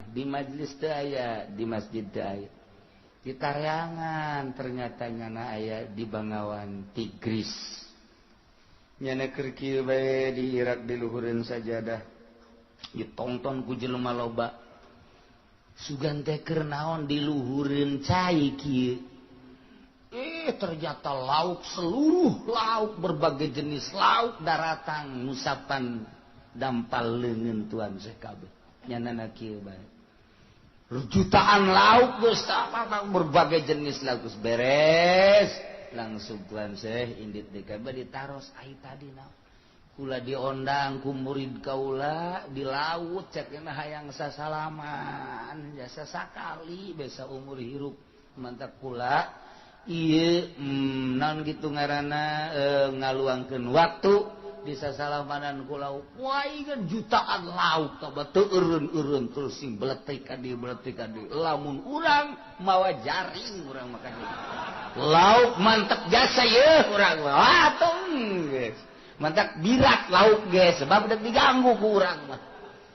Di majlis teu aya, di masjid teu aya. Di Taryangan ternyata nyana aya di Bangawan Tigris. Nyana keur kieu bae di Irak diluhureun sajadah. Ditonton ku jelema loba. Sugan teh keur naon diluhureun cai kieu. Ternyata lauk, seluruh lauk, berbagai jenis lauk daratang ngusapan dampal leungeun Tuan Syekh kabeh. Nyanana kieu bae. Jutaan lauk geus, berbagai jenis lauk geus beres. Langsung Tuan Syekh indit deui kabeh ditaros, "Ai tadi naon?" "Kula diondang ku murid kaula di laut, cek hayang sasalaman jasa sakali besa umur hirup, mantap kula ieu naon gitu ngaranna ngaluangkeun waktu di sasalamanan ku lauk." Wah, kan jutaan lauk coba teu eureun-eureun, terus sing beletik ka dieu, beletik ka dieu. Lamun urang mawa jaring, urang makan lauk mantep jasa ye urang mah. Wah, tong geus mantap birat lauk ge sebab udah diganggu ku urang mah.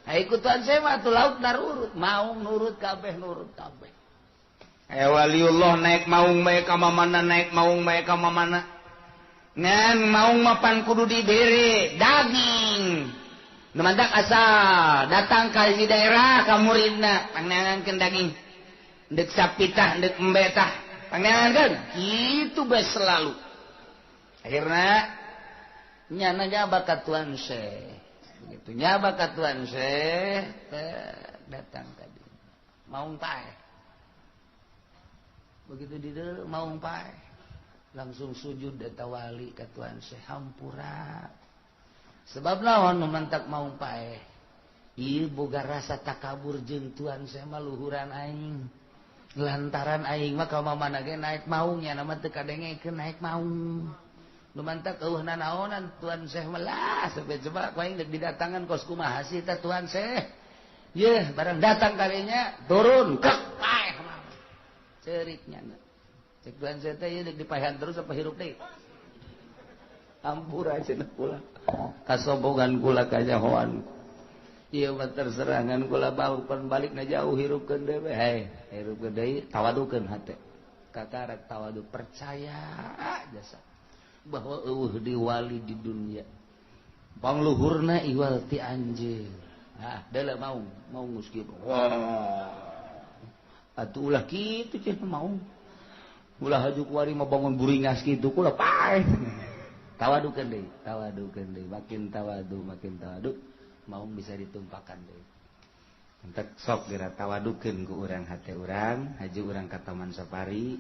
Nah, ikutan saya mah tuh lauk narurut, mau nurut kabeh, nurut kabeh. Waliullah naik maung bae ka mana, naik maung bae ka mana. Ngan maung mapan kudu dibere daging. Nu mantak asal datang ka di daerah ka muridna, pangneangankeun daging. Ndek sapitah, ndek embe tah, pangneangankeun. Kitu bae selalu. Akhirna nyana nyaba ka Tuan Syekh. Begitu nyaba ka Tuan Syekh, datang tadi. Maung paeh. Begitu di maung paeh, langsung sujud eta wali ka Tuan Syekh, "Hampura." Sebab naon nu mantak maung paeh? Ieu boga rasa takabur jeung Tuan Syekh mah luhuran aing. Lantaran aing mah ka mana ge naik maungnya, nama teu kadengekeun naik maung. Nu mantak eueuh nanaonan Tuan Syekh mah lah sampai coba ku aing deuk didatangan kos kumaha sih teh Tuan Syekh. Yeuh, barang datang kalinya turun kek paeh ceriknya. Cek Tuan Syekh teh, ieu deuk dipaehan terus apa hirup deui? "Hampura," cenah, "kula kasombongan kula, kanyahoan ieu mah terserangan kula bau pan balikna jauh, hirupkeun deui we." Hei, hirupkeun deui, tawadukeun hate kakarak tawadu, percaya jasa bahwa eueuh di wali di dunia pangluhurna iwal ti anjeun. Ah, deuleu mau mau geus kieu. Wah, atuh ulah kitu cenah, mau ulah haju kuari mah bangun buringas kitu, kula paeh. Tawadukeun deui, tawadukeun deui, makin tawadu, makin tawadu, mau bisa ditumpakan deui. Entek sok geura tawadukeun ku urang hate urang, haju urang ka Taman Safari.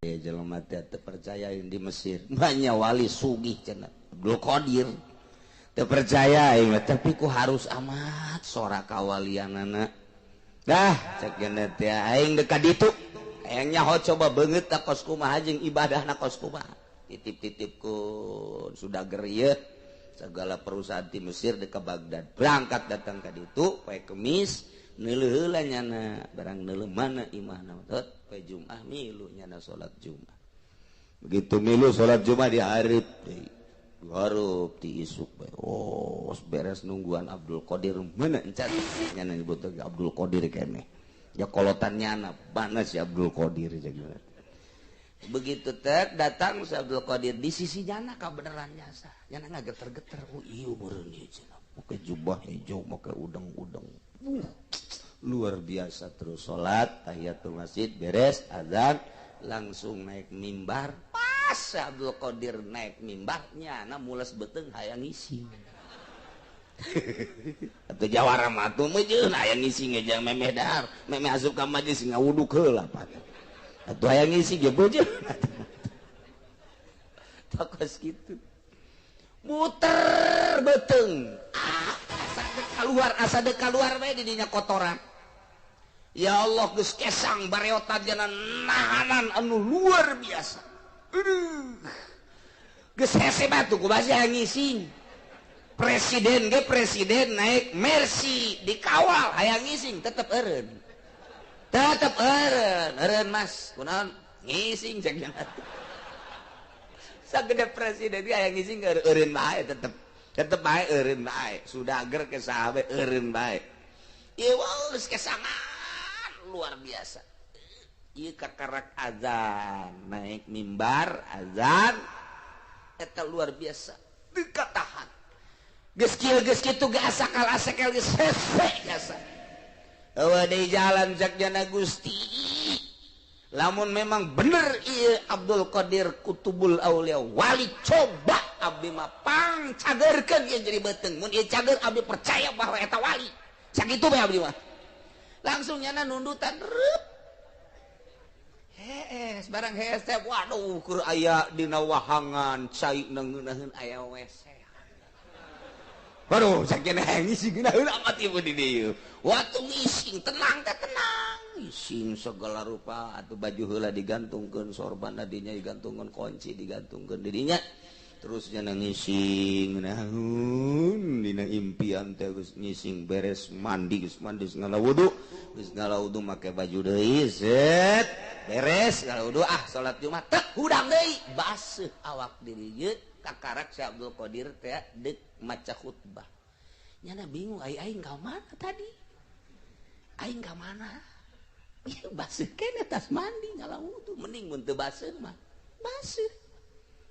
Ya, jelema teh teu percaya di Mesir banyak wali sugih cenah, Abdul Qadir. Teu percaya aing mah, tapi ku harus amat sora kawalianana. Dah, cek gene teh aing deuk ka ditu. Hayang nyaho coba beungeut ta kos kumaha jeung ibadahna kos kumaha. Titip-titipkeun sudah gerieu segala perusahaan di Mesir dek ke Baghdad, berangkat datang ka ditu poe Kemis, neuleuh heula nyana, barang neuleuh mana imahna tot poe Jumat milu nyana salat Jumat. Begitu milu salat Jumat, dihareup deui, dihareup ti isuk bae. Oh, beres nungguan Abdul Qadir mana encan nyana, nyebut lagi Abdul Qadir keneh ya kolotan nyana, mana si Abdul Qadir jadi. Begitu tek datang si Abdul Qadir di sisi nyana, kabeneran jasa nyana ngageter-geter. Oh iya, meureun ieu cenah, make jubah hijau, make udeng-udeng, luar biasa. Terus salat tahiyatul masjid, beres azan, langsung naik mimbar. Pas Abdul Qadir naik mimbar, nyana mules beuteung hayang ngisi. Atau jawara mah atuh meujeun hayang ngisi ngejang memeh dahar, memeh asup ka majlis ngawuduk heula atuh, hayang ngisi ge beujeun. Tokos kitu muter beuteung, ah, asa dek keluar, asa dek keluar bae di dinya kotoran. Ya Allah, geus kesang bareotan jana nahanan anu luar biasa. Aduh, geus hese batu ku basi hayang ngising. Presiden ge, presiden naik Mercy dikawal, hayang ngising tetep eureun, tetep eureun. "Eureun, Mas, kunaon?" "Ngising," cek nya. Sagede presiden ge hayang ngising eureun bae, tetep tetep bae eureun bae. Sudah ger ke sahabat eureun bae. Ieu geus kesangan luar biasa. Ieu kakarak azan, naik mimbar azan eta luar biasa teu katahan. Geus kieu geus kitu ge asakal asakel geus hese jasa. Eueuh deui jalan cak jana Gusti. Lamun memang bener ieu Abdul Qadir Kutubul Aulia wali, coba abdi mah pang cagerkeun ieu jadi beuteung. Mun ieu cager abdi percaya bahwa eta wali. Sakitu bae abdi mah. Langsung nyana nundutan reup. Hees barang hees teh waduh keur aya dina wahangan cai ngeunaheun aya WC. Waduh sakieu hayang ngising ngeunaheun amat ieu di dieu. Waktu ngising tenang teh tenang. Ngising segala rupa atuh baju heula digantungkeun sorban dinya digantungkeun kunci digantungkeun di dinya. Terus nyana ngising ngeunaheun dina impian teh geus ngising beres mandi geus mandi ngala wudu geus ngala wudu make baju deui set beres ngala wudu ah salat Jumat teh hudang deui baseuh awak diri ieu kakarak si Abdul Qadir teh deuk maca khutbah. Nyana bingung ai aing ka mana tadi? Aing ka mana? Ieu baseuh keneh tas mandi ngala wudu mending mun teu baseuh mah baseuh.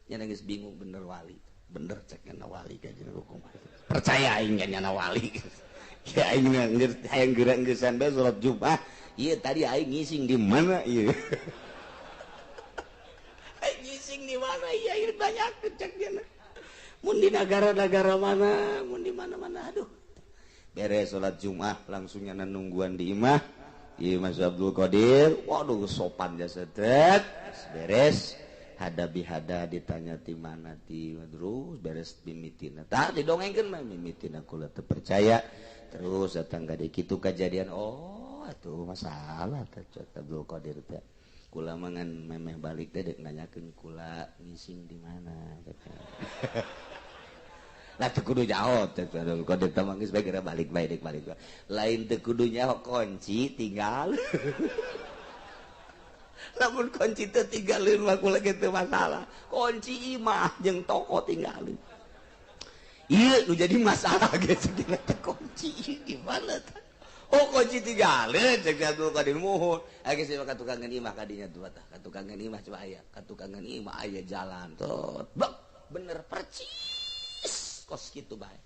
Nyana geus bingung bener wali, bener cek nyana wali ka jeung hukum. Percaya aing ka nyana wali. Ya aing hayang geura geusan bae salat Jumat. Ieu tadi aing ngising di mana ieu? Aing ngising di mana ieu aing banyak cek nyana. Mun di negara-negara mana, mun di mana-mana aduh. Beres salat Jumat langsung nyana nungguan di imah. Ieu Mas Abdul Qadir, waduh sopan jasa tet. Beres hadabi hada ditanya ti mana ti terus beres mimitina tah didongengkeun mah mimitina kula teu percaya terus datang ka dieu kitu kajadian oh atuh masalah teh Abdul Qadir teh kula mah ngan memeh balik teh deuk nanyakeun kula ngising di mana lah teu kudu jawab teh Abdul Qadir teh mah geus bae geura balik bae deuk balik lain teu kudu nyaho kunci tinggal. Lamun kunci teu tinggalin mah kula ge teu masalah. Kunci imah jeung toko tinggalin. Ieu nu jadi masalah ge cenah teh kunci gimana tah? Oh kunci tinggalin cek Abdul Qadir muhun. Aya geus ka tukangan imah kadinya tuh tah. Ka tukangan imah coba aya, ka tukangan imah aya jalan tot. Bek bener percis kos kitu bae.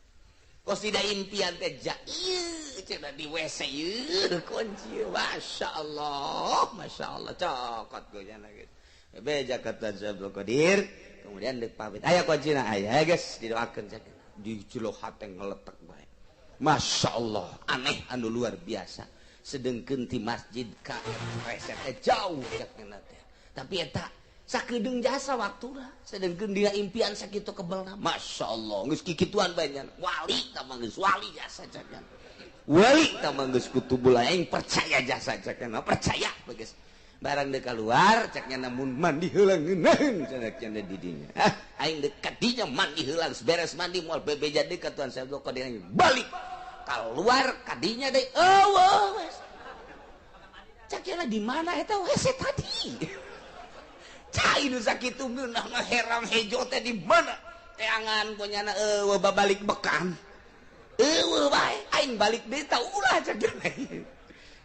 Kos tidak impian teh ja ieu cenah di WC ieu kunci masyaallah masyaallah cokot goyana geus beja kata Abdul Qadir kemudian deuk pamit aya kuncina aya geus didoakeun cek di jero hate ngeletek bae masyaallah aneh anu luar biasa sedengkeun ti masjid ka WC teh jauh cek teh tapi eta sakedeung jasa waktuna sedengkeun dina impian sakitu kebelna masyaallah geus kikituan bae nya wali tah mah geus wali jasa cek wali tah mah geus kutubul aing percaya jasa cek percaya geus barang deuk keluar cek nya mun mandi heula ngeunaheun cenah cenah di dinya ah aing deuk ka dinya mandi heula geus beres mandi moal bebeja deui ka Tuhan Abdul Qadir balik keluar ka dinya deui eueuh cek nya di mana eta WC tadi cai nu sakitu ngeunah mah herang hejo teh di mana teangan punyana eueuh babalik bekam eueuh bae aing balik deui tah ulah cek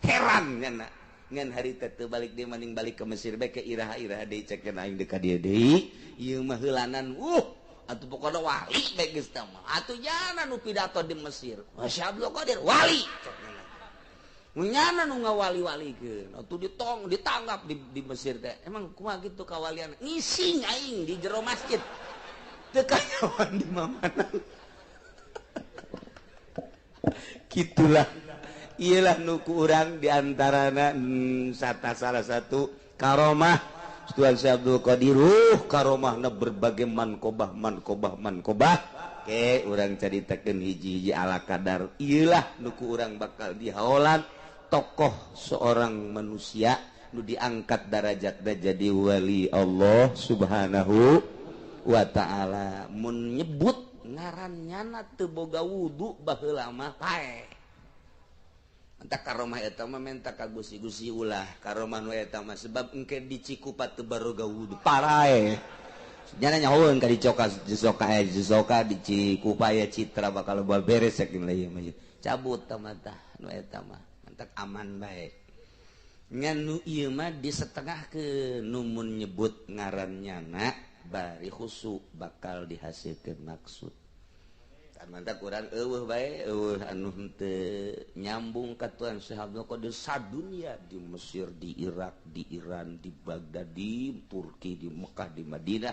heran nyana ngan harita teu balik deui maning balik ke Mesir bae ke iraha-iraha deui cek aing deuk ka dieu deui ieu mah heulanan atuh pokona wali bae geus tah mah atuh jana nu pidato di Mesir Masya Abdul Qadir wali cek nyana nu ngawali-walikeun atuh ditong ditanggap di Mesir teh emang kumaha kitu kawalian ngising aing di jero masjid teu kanyawan di mamana. Kitulah iyalah nu ku urang di antarana salah satu karomah Tuhan Syekh Abdul Qadir karomahna berbagai mankobah mankobah mankobah ke urang caritakeun hiji-hiji ala kadar iyalah nu ku urang bakal dihaolan tokoh seorang manusia nu diangkat darajatna jadi wali Allah Subhanahu wa ta'ala. Mun nyebut ngaran nyana teu boga wudu baheula mah paeh. Entah karomah eta mah menta ka gusi-gusi ulah karomah nu eta mah sebab engke dicikupat teu baroga wudu paraeh. Nyana nyahoeun ka dicoka disoka disoka di Cikupa ya Citra bakal beres yakin lah ieu mah. Cabut tah mah tah nu eta mah. Mantak aman bae. Ngan nu ieu mah disetengahkeun nu mun nyebut ngaran nyana bari khusu bakal dihasilkeun maksud. Mantap kurang eueuh bae eueuh anu henteu nyambung ka Tuan Syekh Abdul Qadir sadunya di Mesir, di Irak, di Iran, di Baghdad, di Turki, di Mekah, di Madinah.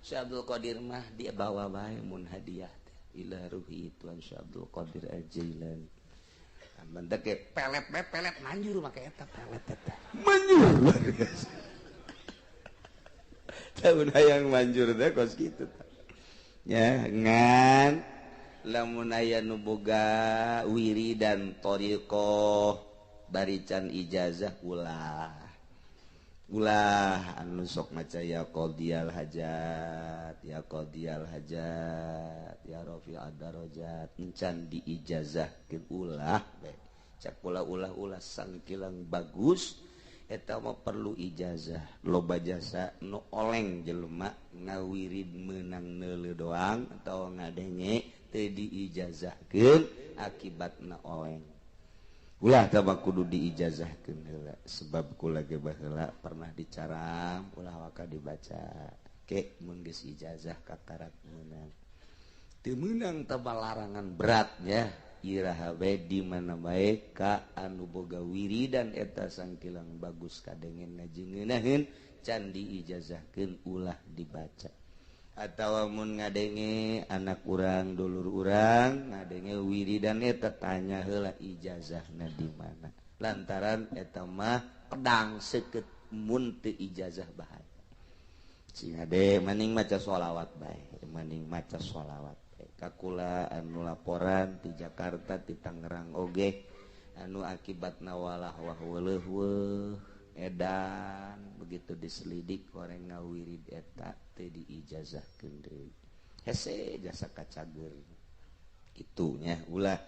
Syekh Abdul Qadir mah dia bawa bae mun hadiah teh ila ruhi Tuan Syekh Abdul Qadir Al-Jailani. Mantap ge pelet bae pelet manjur make eta pelet eta. Manjur luar biasa. Tahun hayang manjur teh kos kitu tah. Ya ngan lamun aya nu boga wiridan thariqah barican ijazah ulah ulah anu sok maca ya qadiyal hajat ya qadiyal hajat ya rafi'ad darajat encan diijazahkeun ulah bae cak ulah ulah ulah sangkilang bagus eta mah perlu ijazah loba jasa nu oleng jelema ngawirid meunang neuleuh doang atawa ngadenge teu diijazahkeun akibatna oleng ulah tah kudu diijazahkeun heula sebab kula ge baheula pernah dicaram ulah waka dibaca ke mun geus ijazah kakarak meunang teu meunang tah larangan berat ya iraha bae di mana bae ka anu boga wiridan eta sangkilang bagus kadengen ngajengeunaheun can diijazahkeun ulah dibaca atawa mun ngadenge anak urang dulur urang ngadenge wiridan eta tanya heula ijazahna di mana lantaran eta mah pedang seukeut mun teu ijazah bahaya sing ade maning maca sholawat bae maning maca sholawat bae kakula anu laporan di Jakarta di Tangerang oge anu akibatna walah wah weuleuh weuh edan begitu diselidik orang ngawirid eta teu diijazahkeun deui hese jasa kacager kitu nya ulah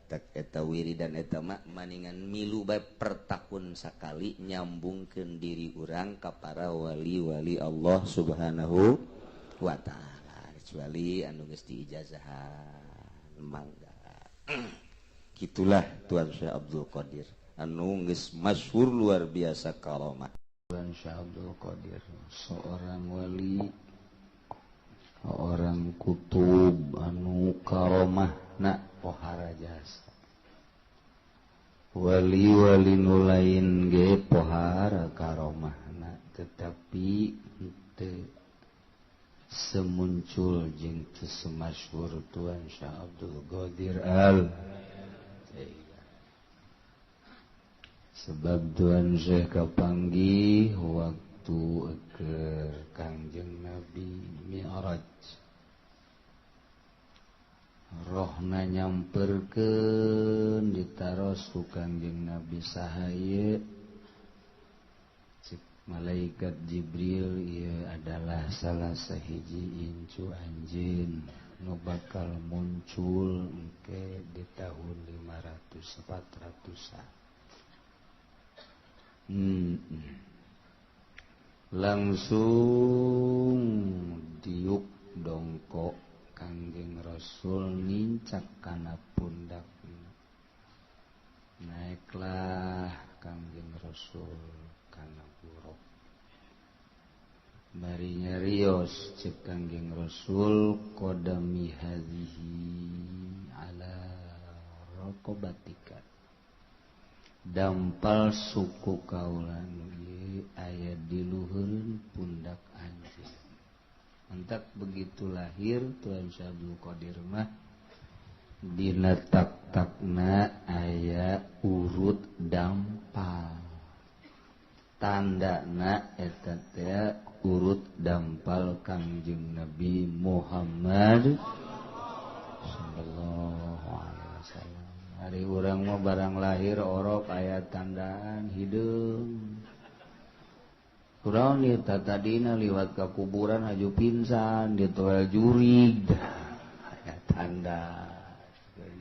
tak eta wiridan eta mah maningan milu bae per tahun sakali nyambungkeun diri urang ka para wali-wali Allah Subhanahu wa taala kecuali anu geus diijazahan mangga. Gitulah Tuan Syekh Abdul Qadir anu geus masyhur luar biasa karomah. Tuan Syekh Abdul Qadir seorang wali, orang kutub anu karomahna pohara jasa. Wali-wali nu lain ge pohara karomahna tetapi teu semuncul jeung teu semasyhur Tuan Syekh Abdul Qadir Al. Sebab Tuan Syekh kapanggih waktu keur Kangjeng Nabi Mi'raj. Rohna nyamperkeun ditaros ku Kangjeng Nabi saha ieu? Cek malaikat Jibril ieu adalah salah sahiji incu anjeun nu bakal muncul engke di tahun 500 400-an. Langsung diuk dongkok Kangjeng Rasul nincak kana pundakna. Naiklah Kangjeng Rasul kana buruk. Bari nyarios cek Kangjeng Rasul qadami hadhihi ala raqabatika. Dampal suku kaula nu ieu aya di luhureun pundak anjeun. Entak begitu lahir Tuan Syekh Abdul Qadir mah dina tak-takna aya urut dampal. Tandana eta teh urut dampal Kangjeng Nabi Muhammad sallallahu alaihi wasallam. Hari urang mah barang lahir orok aya tandaan hideung. Kurang nih tadina liwat ka kuburan haju pingsan ditoel jurig. Aya tanda.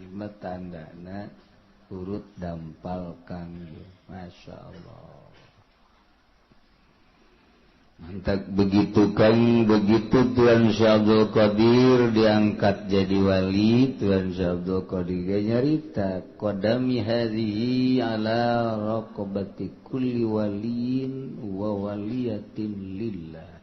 Lima tandana urut dampal Kangjeng. Masya Allah. Mantap begitu kan, begitu Tuan Syekh Abdul Qadir diangkat jadi wali, Tuan Syekh Abdul Qadir nyarita qadami hadhihi ala raqabati kulli waliyin wa waliyatin lillah.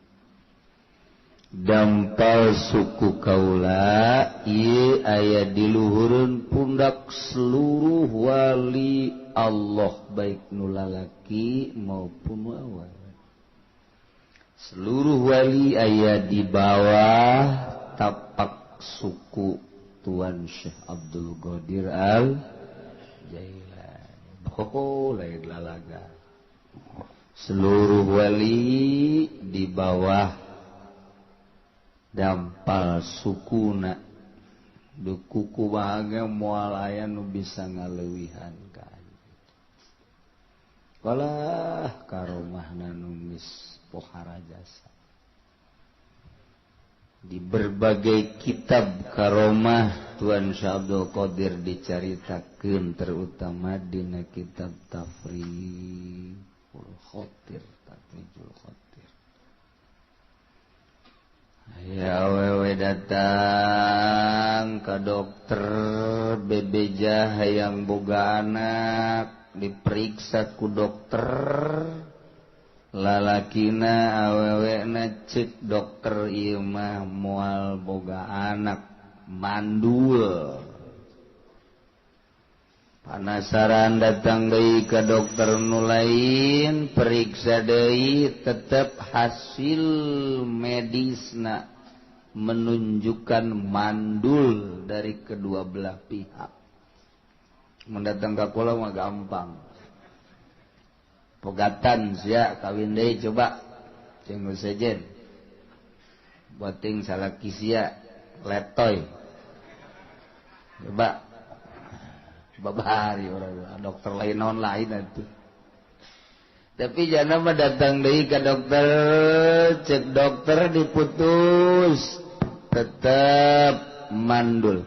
Dampal suku kaula ieu aya di luhureun pundak seluruh wali Allah, baik nu lalaki maupun nu awewe. Seluruh wali aya di bawah tapak suku Tuan Syekh Abdul Qadir Al Jailani. Oh, lain lalaga. Seluruh wali di bawah dampal sukuna. Dukuku bahagia moal aya nu bisa ngaleuwihan ka. Kalah karomahna nu geus pohara jasa. Di berbagai kitab karomah Tuan Syekh Abdul Qadir dicaritakeun, terutama dina kitab Tafrijul Khatir, Tafrijul Khatir. Ya awewe datang ke dokter bebeja hayang boga anak, diperiksa ku dokter lalakina awewena, cek dokter ieu mah moal boga anak, mandul. Panasaran datang deui ka dokter nu lain, periksa deui, tetep hasil medisna menunjukkan mandul dari kedua belah pihak. Mendatang ka kula mah gampang. Pegatan sia kawin deui coba jeung nu sejen. Boting salaki sia letoy. Coba babari orang dokter lain non lain atuh. Tapi jana mah datang deui ka dokter, cek dokter diputus tetep mandul.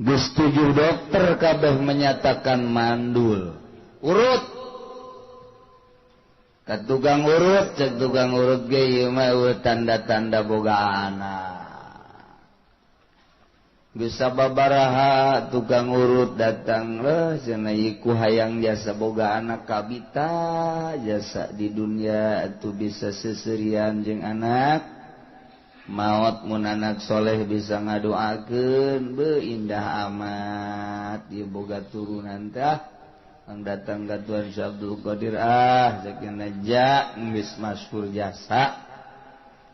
Geus 7 dokter kabeh menyatakan mandul. Urut ka tukang urut, cek tukang urut ge ieu mah tanda-tanda boga anak. Bisa babaraha tukang urut datang leh cenah ieu ku hayang jasa boga anak kabita jasa di dunia atuh bisa seserian jeung anak maot mun anak soleh bisa ngadoakeun beuh indah amat ieu boga turunan tah. Ang datang ka Tuan Syekh Abdul Qadir ah sakeuna ja geus masyhur jasa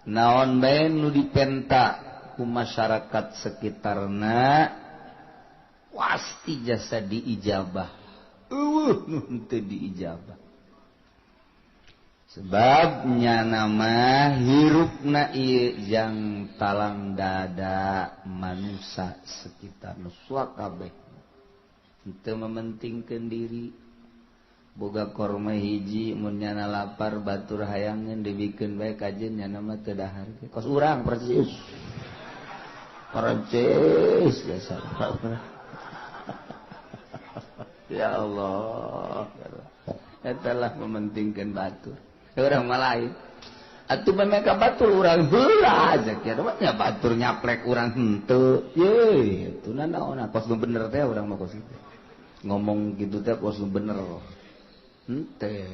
naon bae nu dipenta ku masyarakat sekitarna pasti jasa diijabah. Eueuh nu henteu diijabah. Sebab nyana mah hirupna ieu jang talang dada manusia sekitar nu kabeh. Henteu mementingkeun diri. Boga korma hiji mun nyana lapar batur hayangeun dibikeun bae kajeun nyana mah teu dahar. Kos urang persis. Perancis biasa. Ya Allah, etalah mementingkan batur. Orang malain. Atuh mereka batur urang heula aja kieu mah nya batur nyaplek urang henteu. Ye, itu naon kos nu bener teh urang mah kos kitu. Ngomong kitu teh kos nu bener. Henteu.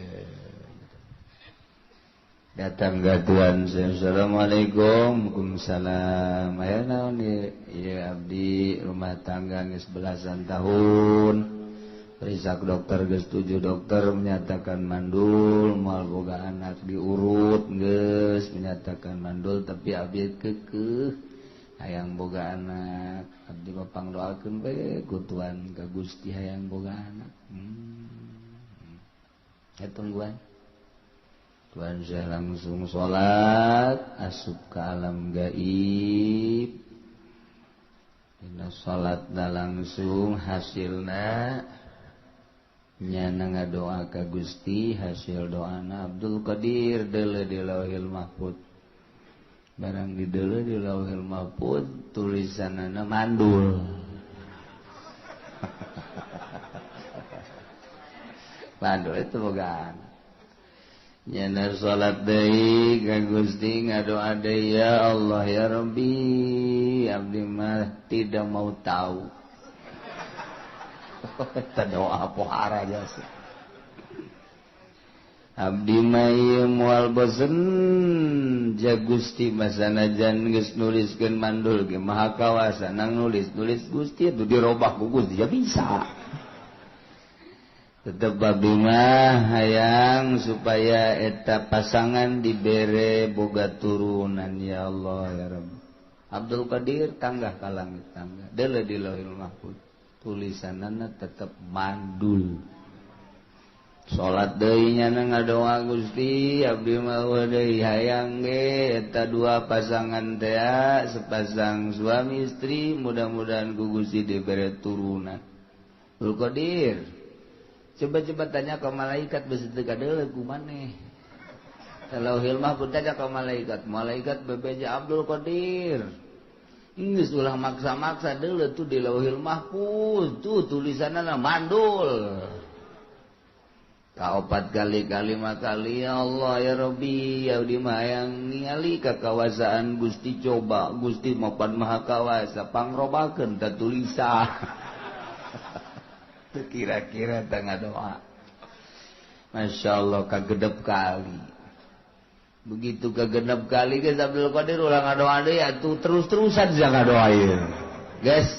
Datang ke Tuan, assalamualaikum, waalaikumsalam. Aya naon ieu? Ieu abdi rumah tangga geus belasan tahun. Periksa dokter geus 7 dokter menyatakan mandul, moal boga anak diurut geus menyatakan mandul, tapi abdi keukeuh hayang boga anak. Abdi mah pangdoakeun bae ku Tuan ka Gusti hayang boga anak. Ya tungguan. Tuan Syekh langsung sholat, asup ke alam gaib. Dina sholatna langsung hasilna nyana ngadoa ka Gusti, hasil doana Abdul Qadir deuleu di Lauhil Mahfud. Barang dideuleu di Lauhil Mahfud tulisanana mandul. Mandul itu boga anak. Nyana salat deui ka Gusti ngadoa deui ya Allah ya Rabbi abdi mah tidak mau tahu. Eta doa pohara jasa. Abdi mah ieu moal bosen ja Gusti masanajan geus nuliskeun mandul ge maha kawasa nang nulis-nulis Gusti itu dirobah ku Gusti ya bisa. Tetep abdi mah hayang supaya eta pasangan dibere boga turunan ya Allah ya Rabb. Abdul Qadir tanggah ka langit tangga deuleu di Lauhil Mahfuz tulisanana tetep mandul. Salat deui nya ngadoa Gusti abdi mah deui hayang ge eta dua pasangan teh sepasang suami istri mudah-mudahan ku Gusti dibere turunan. Abdul Qadir coba-coba tanya ke malaikat besi teu kadeuleu ku maneh. Lauhil Mahfuz tanya ke malaikat, malaikat bebeja Abdul Qadir. Geus ulah maksa-maksa deuleu tuh di Lauhil Mahfuz tuh tulisanna mandul. Kaopat kali kalima kali ya Allah ya Rabbi ya abdi mah hayang ningali kakawasaan Gusti coba Gusti mapan maha kawasa pangrobakeun ta tulisan. Kira-kira tengah doa. Masya Allah kagedep kali. Begitu kagenep kali guys Abdul Qadir ulah ngadoa deui atuh terus-terusan jangan ngadoa ieu. Guys,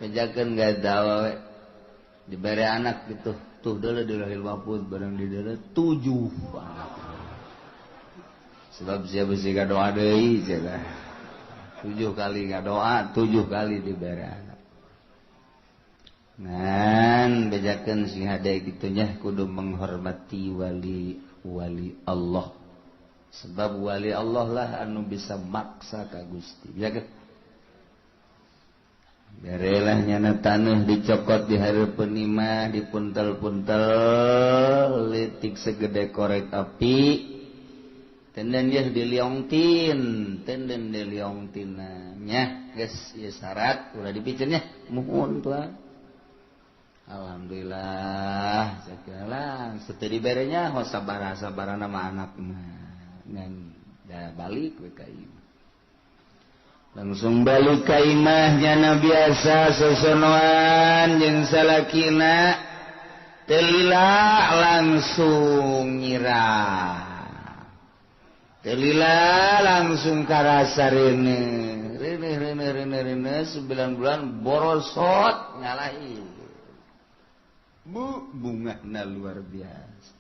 bejakeun geus dawa we. Dibere anak gitu. Tuh deuleu di Lauhil Mahfuz bareng di deuleu 7 anak. Sebab sia besi ngadoa deui cenah. 7 kali ngadoa, 7 kali dibere anak. Ngan bejakeun sing hade kitu nya kudu menghormati wali-wali Allah. Sebab wali Allah lah anu bisa maksa ka Gusti. Bejakeun. Berelah nyana taneuh dicokot di hareupeun imah dipuntel-puntel leutik segede korek api. Tenden yeuh diliongtin, tenden diliongtina nya geus ieu syarat ulah dipiceun nya muhun tuan. Alhamdulillah segala setelah diberenya ho sabara-sabarana mah anak mah ngan da balik we ka imah. Langsung balik ka imah nyana biasa sosonoan jeung salakina teu lila langsung nyirah. Teu lila langsung karasa reuneuh. Reuneuh reuneuh reuneuh reuneuh 9 bulan borosot ngalahi. Bu bungana luar biasa.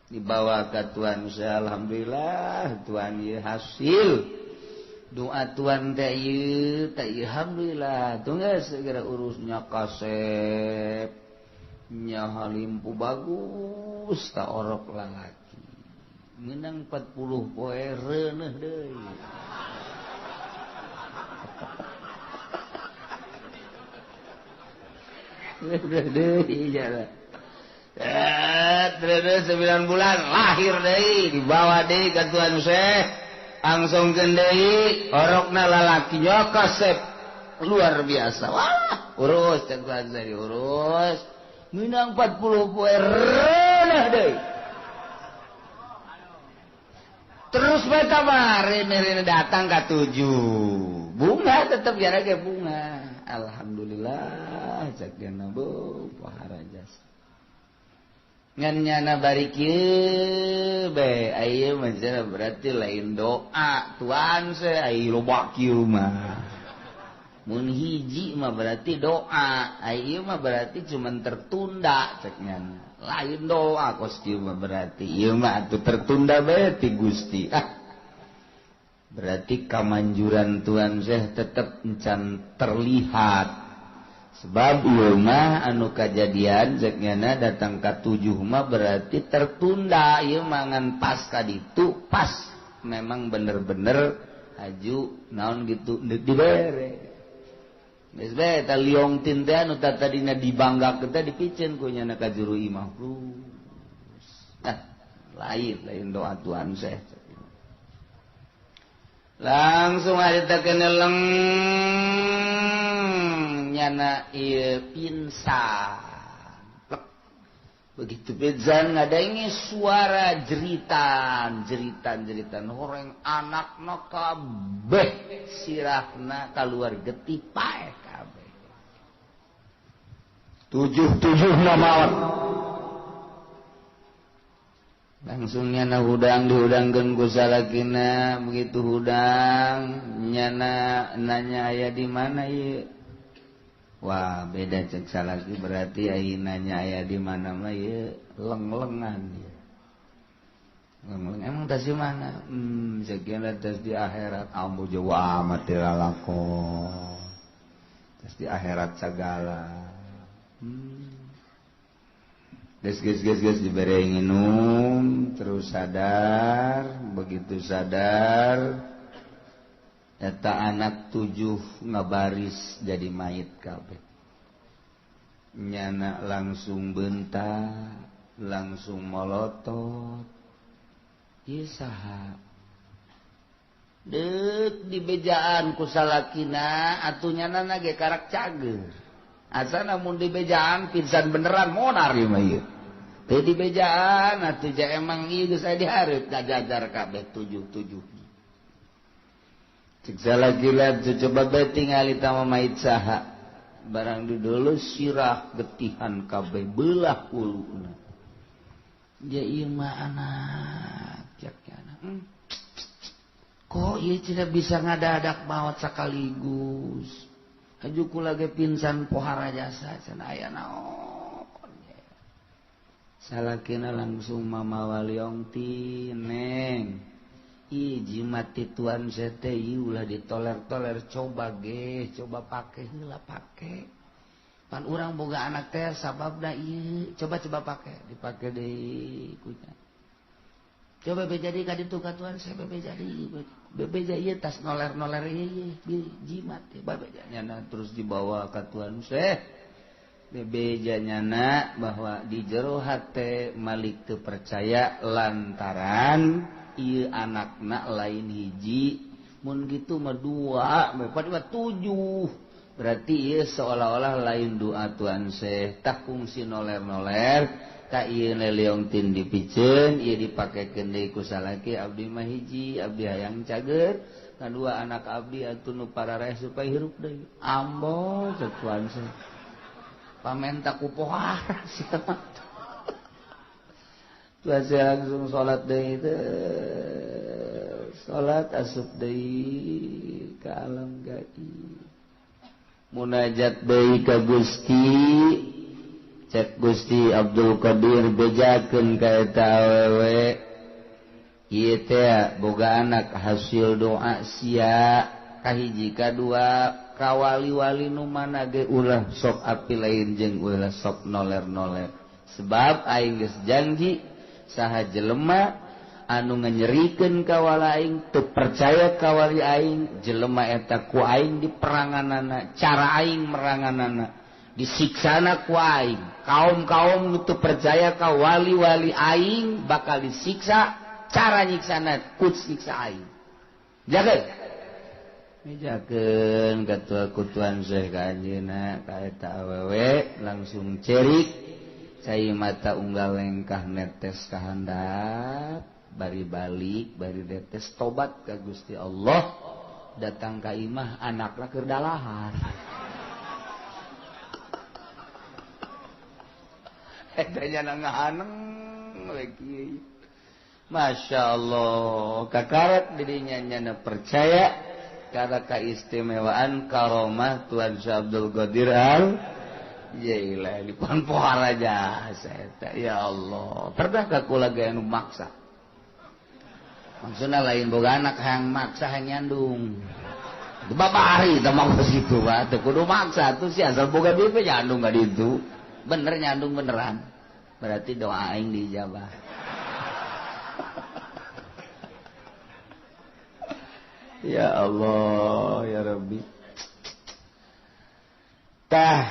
Dibawa ke Tuhan saya alhamdulillah Tuhan ieu hasil doa Tuhan teh ieu teh alhamdulillah tuh geus segera urusnya kasep nya halimpu bagus ta orok lalaki meunang 40 poe reuneuh deui. Deui jalan. Terus 9 bulan lahir deui dibawa deui ka Tuhan Syekh langsung deui orokna lalaki nya kasep luar biasa. Wah, urus cek Tuhan Syekh urus meunang 40 poe reuneuh deui. Terus bae tambah rene datang ka 7. Bunga tetep jara ge bunga. Alhamdulillah cek dina bu pohara jasa. Ngan nyana bari kieu bae aya mah berarti lain doa Tuhan se ai loba kieu mah. Mun hiji mah berarti doa, ai ieu mah berarti cuman tertunda cek nyana. Lain doa kos kieu mah berarti ieu mah atuh tertunda bae ti Gusti. Ah. Berarti kamanjuran Tuhan Syekh tetep encan terlihat. Sebab ieu mah anu kajadian cek nyana datang ka 7 mah berarti tertunda ieu mah ngan pas ka ditu pas memang bener-bener haju naon gitu dibere. Geus bae eta liong tin teh anu tadina dibanggakeun teh dipiceun ku nyana ka juru imah. Nah, lain doa Tuhan Syekh. Langsung harita keneleng nyana ieu pinsan. Plek. Begitu pizan ngadangi suara jeritan jeritan jeritan horeng anakna kabeh sirahna kaluar getih paeh kabeh. Tujuh-tujuhna maot. Langsung nyana hudang dihudangkeun ku salakina, begitu hudang nyana nanya aya di mana ieu. Wah, beda cek salaki berarti ai nanya aya di mana mah ieu leng-lengan ieu. Leng-leng emang tas di mana? Sekian tas di akhirat ambu jauh amat teu lalakon. Tas di akhirat sagala. Geus geus geus geus dibere nginum terus sadar, begitu sadar eta anak 7 ngabaris jadi mayit kabeh. Nyana langsung bentak, langsung molotot. Ieu saha? Deuk dibejaan ku salakina atuh nyana ge karak cager. Asa namun dibejaan pingsan beneran monar ieu mah ieu. Teu dibejaan atuh ja emang ieu geus aya dihareup kajajar kabeh 7-7. Cek salaki lihat coba bae tingali tama mayit saha. Barang didulu sirah getihan kabeh belah huluna. Ja ieu mah anak cek anak. Kok ieu tidak bisa ngadadak maot sekaligus. Haju kula ge pingsan pohara jasa cenah aya naon. Salakina langsung mamawa liong ti neng. Ih jimat ti tuan sete ieu ulah ditoler-toler coba ge coba pake heula pake. Pan urang boga anak teh sababna ieu coba-coba pake dipake deui kunya. Coba be jadi ka ditu ka tuan saya be jadi bebeja ieu tas noler-noler ieu jimat teh babeja nyana terus dibawa ka tuan saya. Bebeja nyana bahwa di jero hate Malik teu percaya lantaran ieu anakna lain hiji mun gitu mah 2 4 7 berarti ieu seolah-olah lain doa tuan seh tah kungsi noler-noler ka ieu leleong tin dipiceun ieu dipakekeun deui ku salaki abdi mah hiji abdi hayang cager kadua anak abdi atuh nu parareh supaya hirup deui ambo cek tuan seh pamenta ku pohara sia mah. Tuan saya langsung salat deui teh salat asup deui ka alam gaib munajat deui ka Gusti cek Gusti Abdul Qadir bejakeun ka eta awewe ieu teh boga anak hasil doa sia kahiji kadua ka wali-wali nu mana ge ulah sok api lain jeung ulah sok noler-noler sebab aing geus janji saha jelema anu nganyerikeun ka wali aing teu percaya ka wali aing jelema eta ku aing diperanganana cara aing meranganana disiksana ku aing kaum-kaum nu teu percaya ka wali-wali aing bakal disiksa cara nyiksana ku siksa aing jaga mijakeun katua kutuan seh ka anjeunna ka eta awewe langsung cerik cai mata unggal lengkah netes ka handap bari balik bari netes tobat ka Gusti Allah datang ka imah anakna keur dalahar. Eta nya ngahaneng we kieu. Masya Allah kakaret dirinya nyana percaya karena keistimewaan karomah Tuan Syekh Abdul Qadir Al Jailani pon pohara jasa eta ya Allah. Pernah ka kula ge anu maksa. Maksudna lain boga anak hayang maksa hayang nyandung. Babari teh mah kitu bae teu kudu maksa tuh si asal boga duit we nyandung ka ditu. Bener nyandung beneran. Berarti doa aing diijabah. Ya Allah ya Rabbi. Tah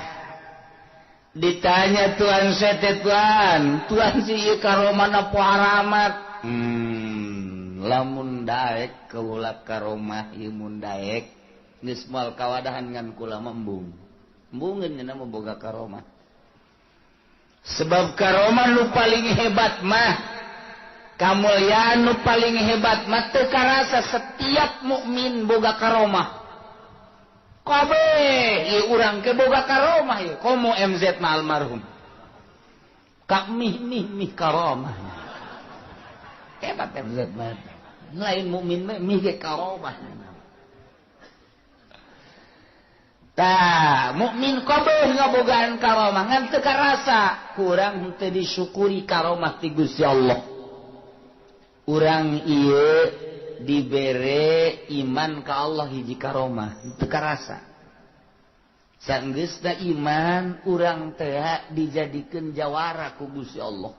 ditanya tuan sete tuan, tuan si ieu karomana poharamat. Lamun daek kaula karomah ieu mun daek geus moal kawadahan ngan kula mah embung. Embungeun nya mah boga karomah. Sebab karomah nu paling hebat mah, kamulyaan nu paling hebat mah teu karasa. Setiap mukmin boga karomah. Kabeh ieu urang ke boga karomah ieu. Komo MZ mah almarhum. Kak mih mih mih karomah. Hebat MZ mah. Lain mukmin mah mih ge karomah. Tah, mukmin kabeh ngabogaan karomah ngan teu karasa, kurang henteu disyukuri karomah ti Gusti Allah. Urang ieu dibere iman ka Allah hiji karomah, teu karasa. Sanggeusna iman urang teh dijadikeun jawara ku Gusti Allah.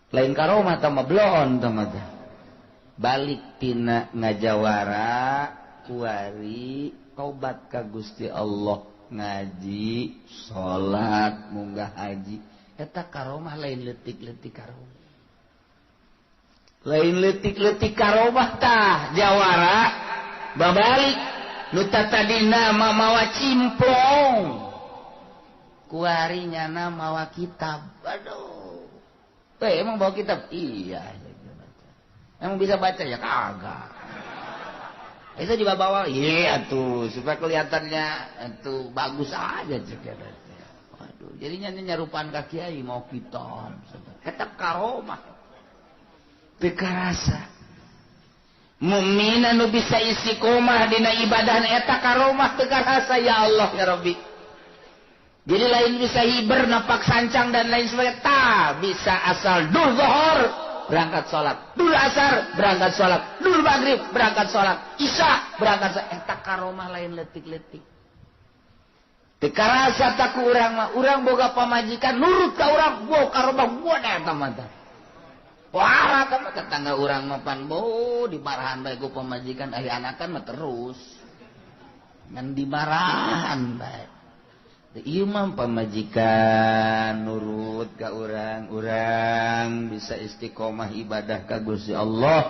Lain karomah tah mah bloon tah mah teh. Balik tina ngajawara kuari tobat ka Gusti Allah, ngaji, salat, munggah haji, eta karomah lain leutik-leutik karomah. Lain leutik-leutik karomah tah jawara babalik nu tatadina mawa cimplong kuari nyana mawa kitab. Aduh, emang bawa kitab? Iya. Emang bisa baca? Ya kagak. Itu juga bawa, iya tuh supaya kelihatannya itu bagus aja juga. Waduh, jadinya nyarupaan ka kiai mau kitab. Eta karomah. Teu karasa. Mukmin anu bisa istiqomah dina ibadah eta karomah teu karasa ya Allah ya Rabbi. Jadi lain bisa hiber napak sancang dan lain sebagainya, ta bisa asal dur zuhur berangkat salat, dul asar berangkat salat, dul maghrib berangkat salat, isya berangkat salat, eta karomah lain leutik-leutik. Teu karasa ta ku urang mah, urang boga pamajikan nurut ka urang, bo karomah buat eta mah tah. Wah, eta mah tetangga urang mah pan bo dimarahan bae ku pamajikan, ari anakan mah terus. Ngan dimarahan bae. Ieu mah pamajikan nurut ka urang, urang bisa istiqomah ibadah ka Gusti Allah,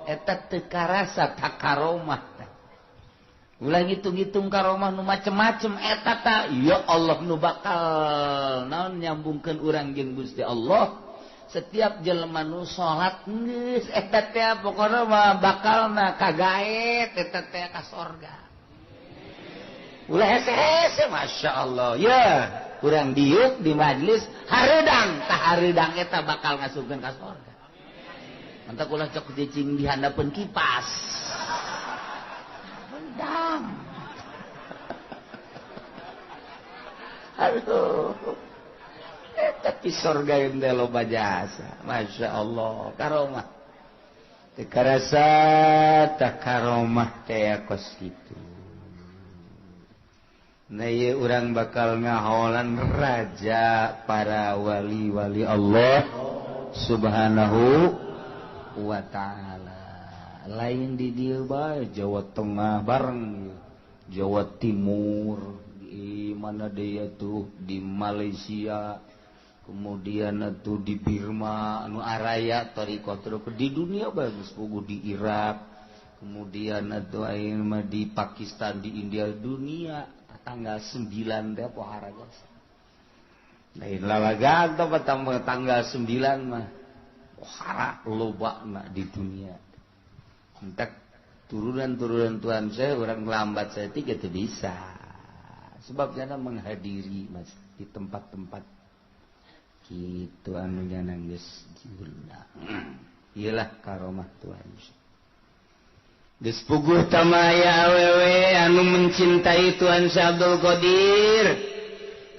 eta teu karasa ta karomah tah. Ulah ngitung-ngitung karomah nu macem-macem eta ta, ya Allah nu bakal naon nyambungkeun urang jeung Gusti Allah. Setiap jelema nu salat geus eta teh pokona mah bakalna kagaet eta teh ka sorga. Ulah hese-hese, Masya Allah. Ya, kurang diuk di majlis hareudang, tah hareudang eta bakal ngasupkeun ka sorga. Mantap ulah cok cicing di handapeun kipas. Hareudang. Aduh. Eta di sorga teh loba jasa. Masya Allah, karomah. Teu karasa tah karomah teh kos kitu. Nah, ieu urang bakal ngaholan raja para wali-wali Allah Subhanahu wa ta'ala. Lain di dieu bae, Jawa Tengah bareng, Jawa Timur, di mana dia tuh di Malaysia, kemudian tuh di Birma, anu araya thariqah di dunia bagus puguh di Irak, kemudian atuh ayeuna mah di Pakistan, di India, dunia tanggal 9 teh pohara jasa. Lain lalagan teh tanggal 9 mah pohara lobana di dunia. Entek turunan-turunan Tuhan saya orang lambat saya tiga teu bisa. Sebab jana menghadiri mas di tempat-tempat kitu anu jana geus diundang. Iyalah karomah Tuhan. Geus puguh tamaya awewe anu mencintai Tuhan Syekh Abdul Qadir.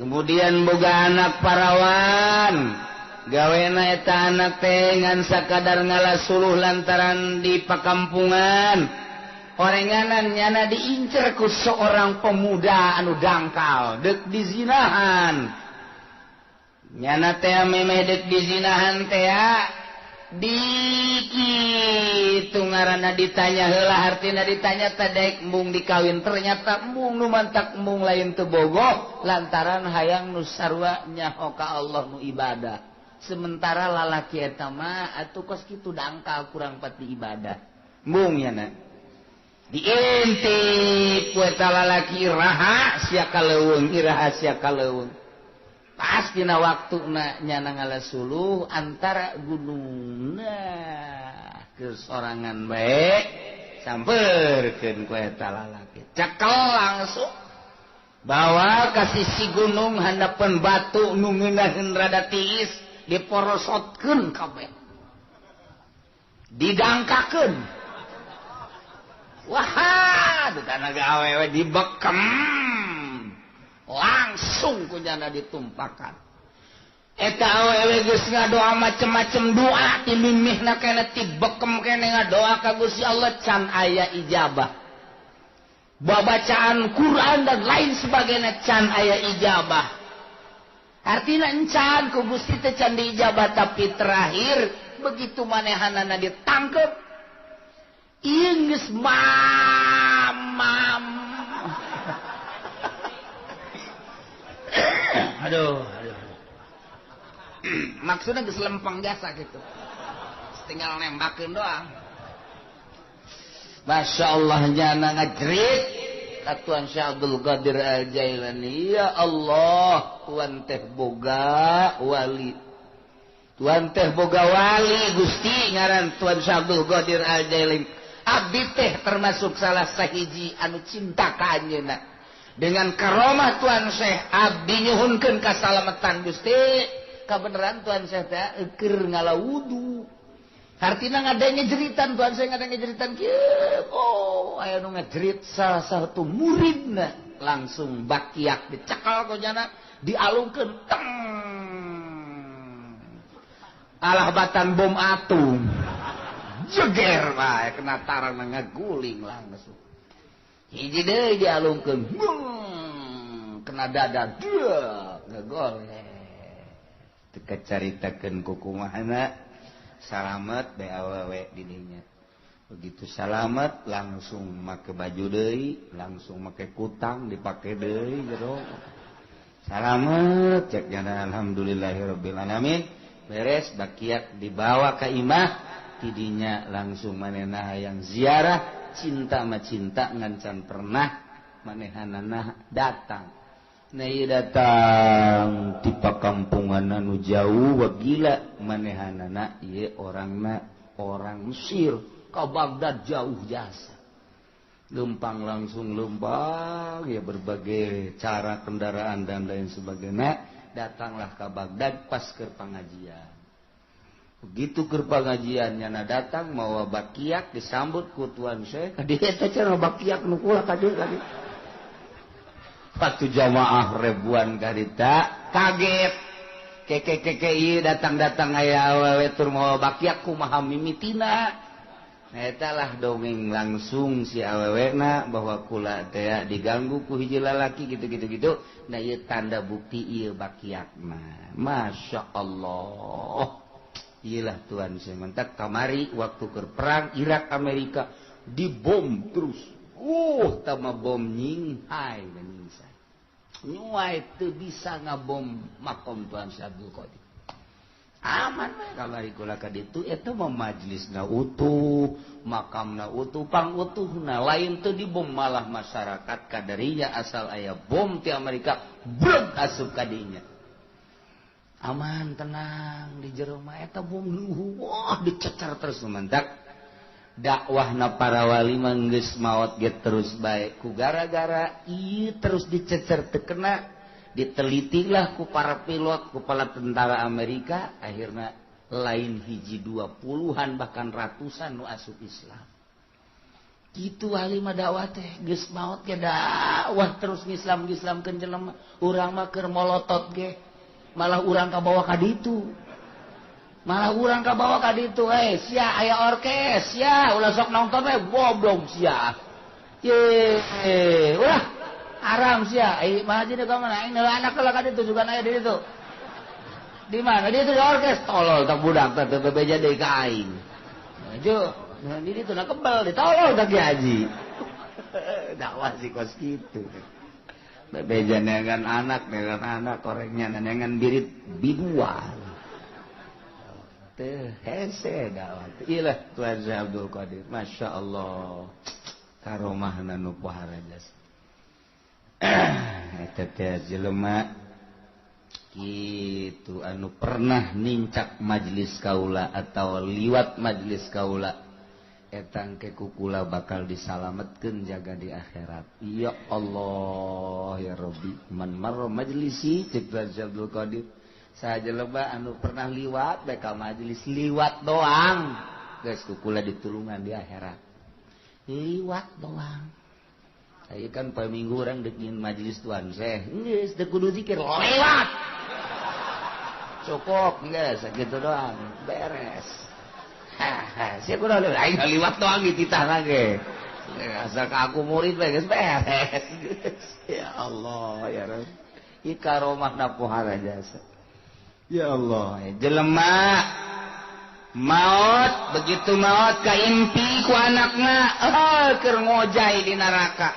Kemudian boga anak parawan. Gawena eta anak teh ngan sakadar ngalasuluh lantaran di pakampungan. Orenganan nyana diincer ku seorang pemuda anu dangkal deuk dizinahan. Nyana teh memeh deuk dizinahan teh dikit ngaranna ditanya heula hartina ditanya teh daek embung dikawin, ternyata embung nu mantak embung lain teu bogoh lantaran hayang nu sarua nyaho ka Allah nu ibadah. Sementara lalaki eta mah atuh kos kitu dangkal kurang pati ibadah. Embung nyana diintip ku eta lalaki iraha sia kaleuweung, iraha sia kaleuweung. Pas dina waktuna nyana ngala suluh antara gunungna ke sorangan bae samperkeun ku eta lalaki. Cekel langsung bawa ka sisi gunung handapeun batu nu ngeunaheun rada tiis diporosotkeun kabeh. Didangkakeun. Wah, kana awewe dibekem. Langsung ku nyana ditumpakan. Eta awewe geus ngadoa macem-macem doa ti mimihna keneh ti bekem keneh ngadoa ka Gusti Allah can aya ijabah. Babacaan Quran dan lain sebagainya can aya ijabah. Artinya encan ku Gusti teh can diijabah, tapi terakhir begitu manehanana ditangkep ieu geus mamam. Aduh, aduh. Maksudnya geus lempeng jasa gitu. Tinggal nembakeun doang. Masya Allah nyana ngajerit ka Tuan Syekh Abdul Qadir Al-Jailani, ya Allah, Tuan teh boga wali. Tuan teh boga wali Gusti ngaran Tuan Syekh Abdul Qadir Al-Jailani. Abdi teh termasuk salah sahiji anu cinta ka anjeunna. Dengan karomah Tuan Syekh abdi nyuhunkeun kasalametan Gusti. Kabeneran Tuan Syekh teh keur ngala wudu. Artinya ngadanya jeritan Tuan Syekh ngadanya jeritan kieu. Oh, aya nu ngajerit salah satu muridna langsung bakiak dicekal ku nyana dialungkeun teng. Alah batan bom atom. Jeger bae kena tarang ngaguling langsung. Hiji deui dialungkeun. Kena dada dia ngegoleh. Teu kacaritakeun ku kumahana. Salamet bae awewe di dinya. Begitu salamet langsung make baju deui, langsung make kutang dipake deui jero. Salamet cek nyana alhamdulillahirabbil alamin. Beres bakiak dibawa ka imah, tidinya langsung manehna hayang ziarah, cinta mah cinta ngan can pernah manehanana datang. Nah ieu datang ti pakampungan anu jauh wagila manehanana ieu orangna orang Mesir ka Baghdad jauh jasa. Lempang langsung lempang ya berbagai cara kendaraan dan lain sebagainya datanglah ka Baghdad pas keur pangajian. Begitu keur pangajian nyana datang mawa bakiak disambut ku Tuan Syekh. Ka dieu teh cenah bakiak nu kula ka dieu ka dieu. Patu jamaah ribuan karita kaget. Keke ieu datang-datang aya awewe tur mawa bakiak kumaha mimitina. Nah eta lah dongeng langsung si awewena bahwa kula teh diganggu ku hiji lalaki gitu-gitu gitu. Nah ieu tanda bukti ieu bakiak mah. Masya Allah. Iyalah Tuhan saya mentak kamari waktu keur perang Irak Amerika dibom terus. Tama bom nyinghai dan nyingsai. Nyuai teu bisa ngabom makom Tuhan Syekh Abdul Qadir. Aman we kamari kula ka ditu eta mah majlisna utuh, makamna utuh, pangutuhna lain teu dibom malah masyarakat kadarinya asal aya bom ti Amerika breg asup ka dinya. Aman tenang di jero mah eta bom luhu wah dicecer terus mentak. Dakwahna para wali mah geus maot ge terus bae ku gara-gara ieu terus dicecer teu kena ditelitilah ku para pilot ku para tentara Amerika akhirna lain hiji dua puluhan bahkan ratusan nu asup Islam. Kitu wali mah dakwah teh geus maot ge dakwah terus ngislam-ngislamkeun jelema urang mah keur molotot ge malah urang kabawa ka ditu. Malah urang kabawa ka ditu sia aya orkes sia ulah sok nonton we goblok sia. Ye ulah haram sia ai mah haji ka mana aing anak lah ka ditu juga aya di ditu. Di mana di ditu orkes tolol tah budak teh teu bebeja deui ka aing. Maju di ditu na kebel ditolol tah ki haji. Dakwah sih kos kitu. Bebeja neangan anak orangnya neangan birit biduan. Hese dakwah. Ilah Tuan Syekh Abdul Qadir. Masya Allah. Karomahna nu pohara jasa. Eta teh jelema Gitu anu pernah nincak majelis kaula atau liwat majelis kaula etang ke kukula bakal disalametkeun jaga di akhirat. Ya Allah ya Rabbi, man marra majlisi cek Abdul Qadir saja lebah anu pernah liwat bae ka majelis liwat doang geus kukula ditulungan di akhirat. Liwat doang. Aya kan poe minggu urang deuk majelis Tuan Syekh geus teu kudu zikir lewat. Cukup geus sakitu doang beres. Haha sia kudu aing liwat doang dititah lagi. Asal ka aku murid bae geus beres. Ya Allah ya Rabb. Ieu karomahna pohara jasa. Ya Allah, jelema maot begitu maot kaimpi ku anakna keur ngojay di neraka.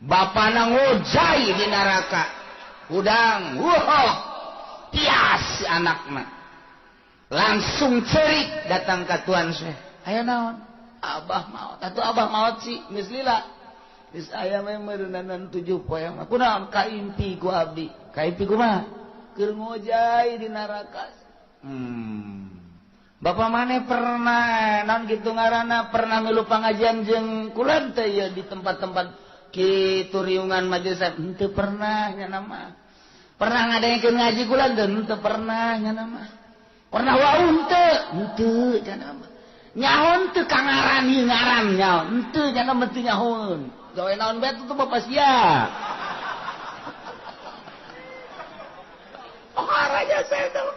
Bapana ngojay di neraka. Hudang, wuh. Tias anakna langsung cerik datang ke Tuan Syekh. Aya naon? Abah maot. Atuh abah maot sih geus lila. Geus aya we meureunanan 7 poe mah. Kunaon kaimpi ku abdi? Kaimpi kumaha? Keur ngojay di neraka. Bapak maneh pernah naon kitu ngaranna pernah milu pangajian jeung kula teh ieu di tempat-tempat kitu riungan majelis henteu pernah nya mah. Pernah ngadengkeun ngaji kula teu henteu pernah nya mah. Pernah wau henteu henteu nya mah. Nyaho teu ka ngaran ieu ngaran nyaho henteu nya mah teu nyahoeun. Gawe naon bae tuh bapak sia. Oh raja saya tuh.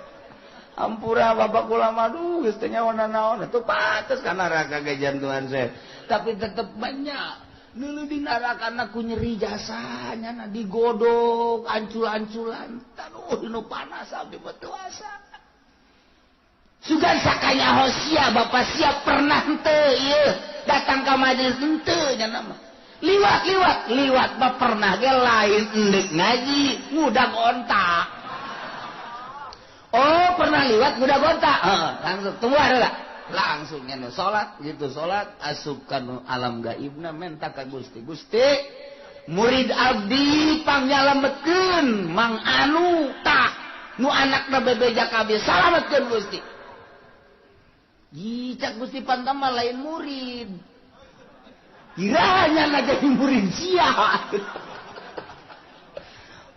Ampura bapak kula mah duh geus teu nyaho naon atuh pantes ka neraka ge jantuan saya. Tapi tetep banyak nulu di neraka ku nyeri jasanya na digodok ancul-anculan taduh nu panas abdi betuasa. Sugan sakanya hosia bapak siap pernah henteu ieu datang ka majelis henteu nya mah. Liwat-liwat liwat mah pernah ge lain endek ngaji ngudag onta. Oh pernah liwat ngudag onta. Heeh, langsung tunggu heula. Langsung nyana salat gitu salat asupkan alam gaibna menta ka Gusti. Gusti murid abdi pangyalametkeun mang anu tah nu anakna bebeja kabeh salametkeun Gusti. Cak Gusti pantama lain murid. Kiranya na jadi murid sia.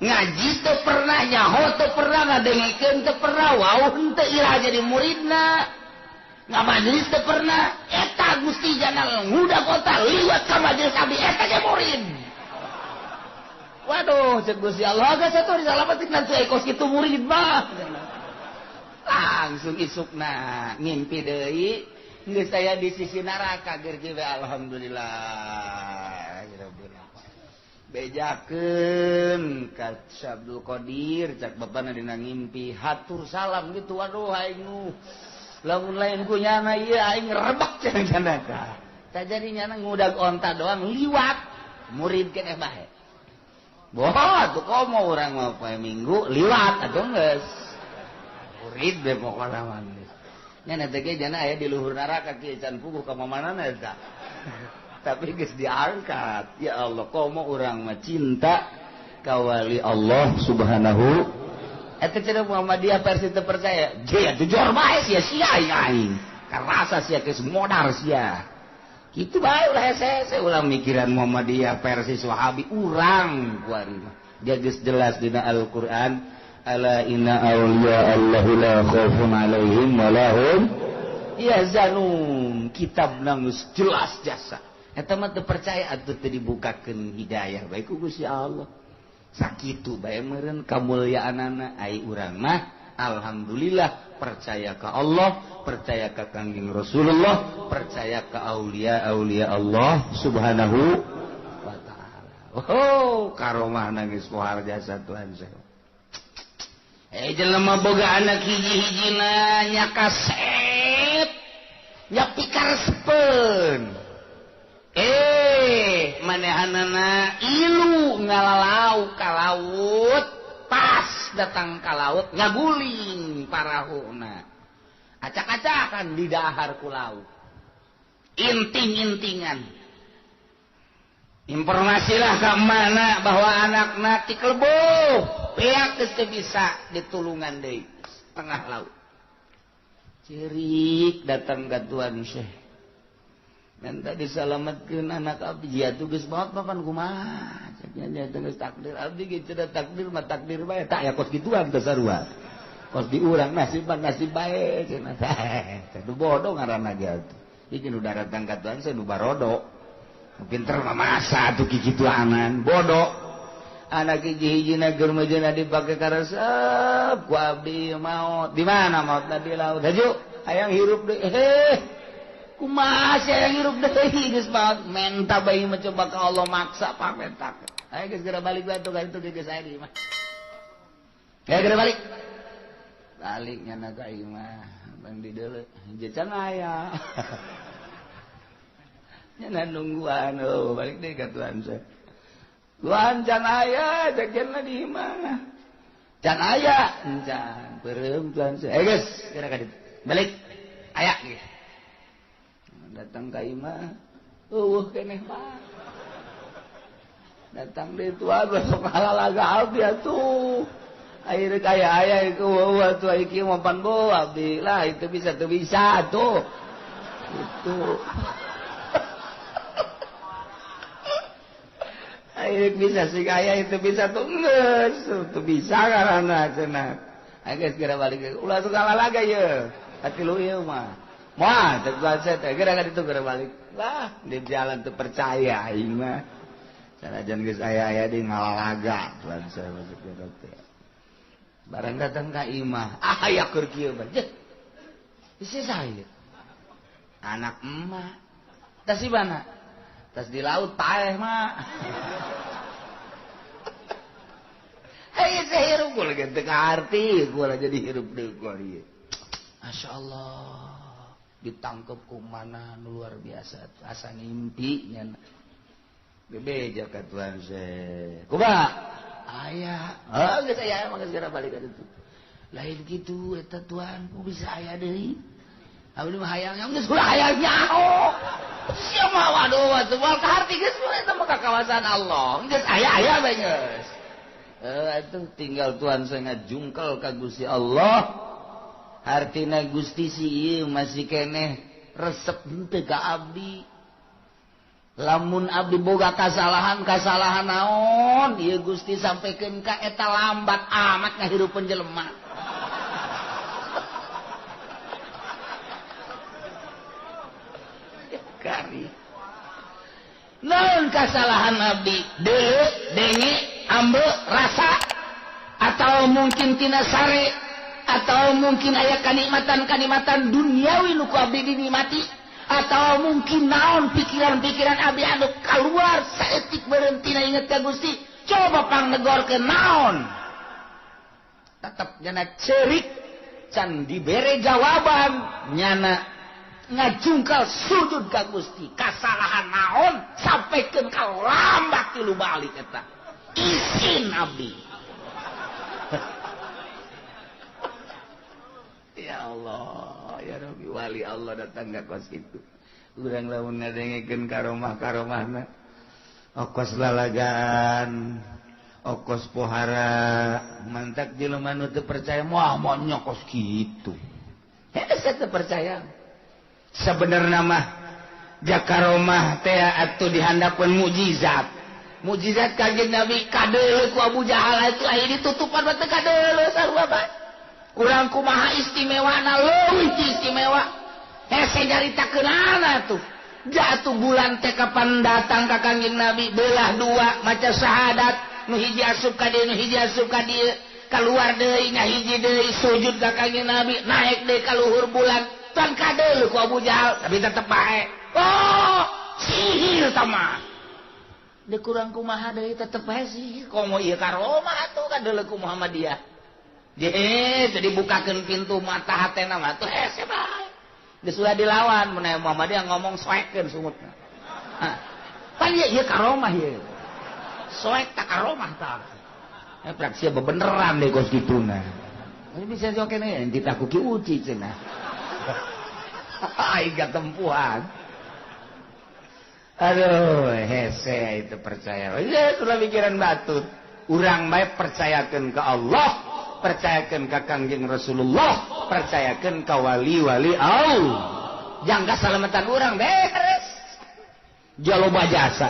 Ngaji teu pernah nyaho teu pernah ngadengekeun teu pernah wau henteu ira jadi muridna. Nga majelis teu pernah eta Gusti jana ngudag kota liwat ka majelis abdi eta ge murid. Waduh cek Gusti Allah geus atuh disalametkeun nanti kos kitu murid mah. Langsung isukna ngimpi deui geus aya di sisi neraka geur we alhamdulillah. Bejakeun ka Abdul Qadir cak bapana dina ngimpi hatur salam gitu waduh aing nu lamun lain ku nyana ieu aing rebek cenah cenah. Tah jadi nyana ngudag onta doang liwat murid keneh bae. Boh atuh komo urang mah poe Minggu liwat atuh geus. Murid be pokona mah geus. Nya teh ge jana aya di luhur neraka kieu can puguh ka mamanana eta. Tapi geus diangkat. Ya Allah komo urang mah cinta ka wali Allah Subhanahu. Eta cenah Muhammadiyah versi teu percaya. Je atuh jor bae sia sia aing. Karasa sia geus modar sia. Kitu bae ulah hese-hese ulah mikiran Muhammadiyah versi Wahabi urang kuari mah. Dia geus jelas dina Al-Qur'an ala inna awliya Allahi la khaufun alaihim wa lahum yahzanun. Kitab geus jelas jasa. Eta mah teu percaya atuh teu dibukakeun hidayah bae ku Gusti Allah. Sakitu bae meureun kamulyaanana ai urang mah alhamdulillah percaya ka Allah, percaya ka Kangjeng Rasulullah, percaya ka aulia-aulia Allah Subhanahu wa taala. Oh, karomahna geus pohar jasa Tuhan saya. Jelema boga anak hiji-hijina nya kasep, nya pikaresepeun. Manehanana ilu ngalalau ka laut, pas datang ka laut ngaguling parahuna. Acak-acakan di dahar ku laut. Inting-intingan. Informasilah ke mana bahwa anakna tikelbuh pihak geus teu bisa ditulungan deui tengah laut. Cerik datang ka Tuan Syekh. Minta disalamatkeun anak abdi jia tuh geus maot papan kumaha. Cek nya geus takdir abdi ge cenah takdir mah takdir bae tak ya kos kituan teh sarua. Kos di urang nasib nasib bae cenah teh. Teh bodoh ngaranna ge atuh. Ieu nu datang ka Tuan Syekh nu barodo. Pinter mah masa atuh kikituanan bodoh. Anak hiji-hijina keur meujeuhna dipake karesep ku abdi maot. Di mana maotna di laut. Haju hayang hirup deui. Heh. Kumaha sia hayang hirup deui geus maot menta bae mencoba ka Allah maksa pametak. Ayo geus geura balik bae tuh ka ditu geus aya di imah. Ayo geura balik. Balik nyana ka imah, bang di deuleu hiji can aya. Nyana nungguan, oh balik deui ka Tuhan saya. Tuhan can aya, jagjana di imah. Can aya, encan peureum Tuhan saya. Eh geus, geura ka ditu. Balik. Aya geus. Datang ka imah, eueuh keneh mah. Datang deui Tuhan besok halalaga abdi atuh. Akhirnya kaya aya itu eueuh atuh ieu mah pan bo abdi lah itu bisa teu bisa atuh. Itu. Ayo bisa sih kaya itu bisa tuh geus tuh bisa karena cenah. Ayo geus geura balik ulah segala laga ye. Hati lu ieu mah. Moal teu kuasa teh geura ka ditu geura balik. Lah di jalan teu percaya aing mah. Sanajan geus aya-aya di ngalalaga tuan saya masuk ke teh. Barang datang ka imah, ah aya keur kieu mah. Jeh. Bisi saya. Anak emak. Tas di mana? Tas di laut paeh mah. Hei saya hirup gua lagi teu kaarti gua lah jadi hirup deui gua ieu. Masyaallah ditangkep ku mana nu luar biasa asa ngimpi nya. Bebeja ka Tuhan saya. Kumaha? Aya. Heuh geus aya mah geus geura balik ka ditu. Lain kitu eta Tuhan ku bisa aya deui. Abdi mah hayang geus ulah hayang nyaho. Sia mah waduh atuh moal kaharti geus eta mah ka kawasan Allah. Geus aya-aya bae geus. Atuh tinggal Tuhan saya ngajungkel ka Gusti Allah. Hartina Gusti si ieu masih keneh resep henteu ka abdi. Lamun abdi boga kasalahan-kasalahan naon ieu Gusti sampaikan ka eta lambat amat ngahirupeun jelema. Kari. Naon kasalahan abdi? Deuleu, denge, ambe, rasa atau mungkin tina sare atau mungkin aya kanikmatan-kanikmatan duniawi nu ku abdi dinikmati atau mungkin naon pikiran-pikiran abdi anu kaluar saeutik berhenti na inget ka Gusti coba pangnegorkeun naon tetep nyana ceurik can dibere jawaban nyana ngajungkal sujud ka Gusti kasalahan naon sampaikan ka lambat tilu balik eta isin abdi. Ya Allah ya Rabbi wali Allah datang ka kos itu urang lamun ngadengekeun karomah-karomahna okos lalagan okos pohara mantak jelema nu teu percaya moal moal kos kitu hese teu percaya. Sebenarnya mah jakaromah teh atuh dihandapeun mukjizat. Mukjizat kanjeng Nabi kadeuleu ku Abu Jahal itu aya ditutupan mah teu kadeuleu sarua bae. Urang kumaha istimewana leuwih istimewa. Hese nyaritakeunana tuh. Jatuh bulan teh kapan datang ka Kanjeng Nabi belah dua maca syahadat nu hiji asup ka dieu nu hiji asup ka dieu kaluar deui nya hiji deui sujud ka Kanjeng Nabi naik deui ka luhur bulan. Tuan kadeuleu ku Abu Jahal tapi tetep bae. Oh, sihir tama. Deui kurang kumaha deui tetep bae sihir. Komo ieu karomah atuh kadeuleu ku Muhammadiyah. Jadi teu dibukakeun pintu mata hatena mah atuh hese bae. Geus ulah dilawan mun aya Muhammadiyah ngomong soekeun sungutna. Hah. Pan ieu karomah ieu. Soek tak karomah tah. Eh praksi bebeneran deui kos kituna. Ini bisa jokeneh ditaku ki uci cenah. Aing tempuhan. Aduh, hese itu percaya. Ya, sudah pikiran batur. Urang bae percayakeun ke Allah, percayakeun ka Kangjeng Rasulullah, percayakeun ka wali-wali Allah. Jangka salamatan urang beres. Jaloba jasa.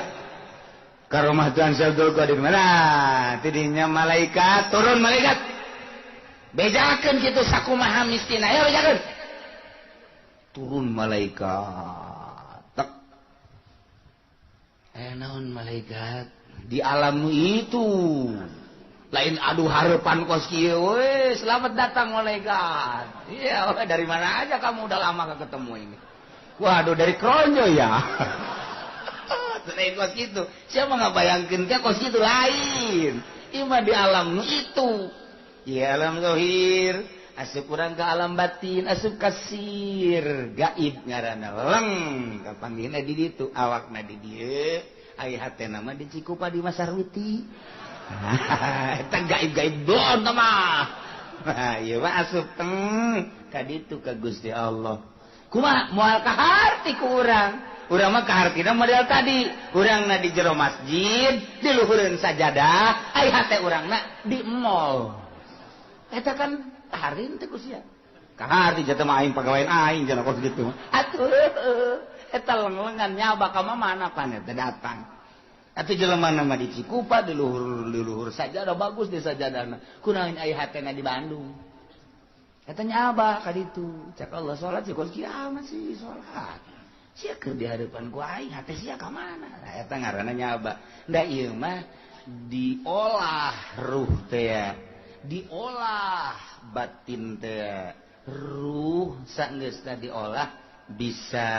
Ka rumah Tuhan Abdul Qadir mana? Tidinya malaikat, turun malaikat. Bejakeun kitu sakumaha mistina. Ayo bejakeun. Turun malaikat. Naon malaikat di alam itu lain aduh harapan kos kieu we, selamat datang malaikat. Iya, dari mana aja kamu, udah lama gak ketemu ini. Waduh, dari Kronjo ya. Lain kos kitu. Siapa nggak bayangkeun teh kos kitu lain. Ima di alam itu. Ya alam zahir, asup urang ke alam batin, asup kasir, gaib ngaranna leng kapanggihna di ditu, awakna di dieu, ai hatena mah di Cikupa di Masarwiti. Eta gaib-gaib doon mah. Nah, ieu mah asup teng ka ditu ka Gusti Allah. Kumaha moal kaharti ku urang? Urang mah kahartina model tadi, urangna di jero masjid, di luhureun sajadah, ai hate urangna di mall. Eta kan harin teh ku sia. Kaharti jatuh mah aing pagawean aing cenah kos kitu. Atuh eta leng-lengan nyaba ka mana pan eta datang. Atuh jelema mah di Cikupa di luhur sajadah bagus di sajadahna. Kunaon ai hatena di Bandung. Eta nyaba ka ditu. Cak Allah salat sih kos kiamat sih salat. Sia keur di hadapan ku aing hate sia ka mana? Nah, eta ngaranna nyaba. Da ieu mah diolah ruh teh, diolah batin teh, ruh saenggeusna diolah bisa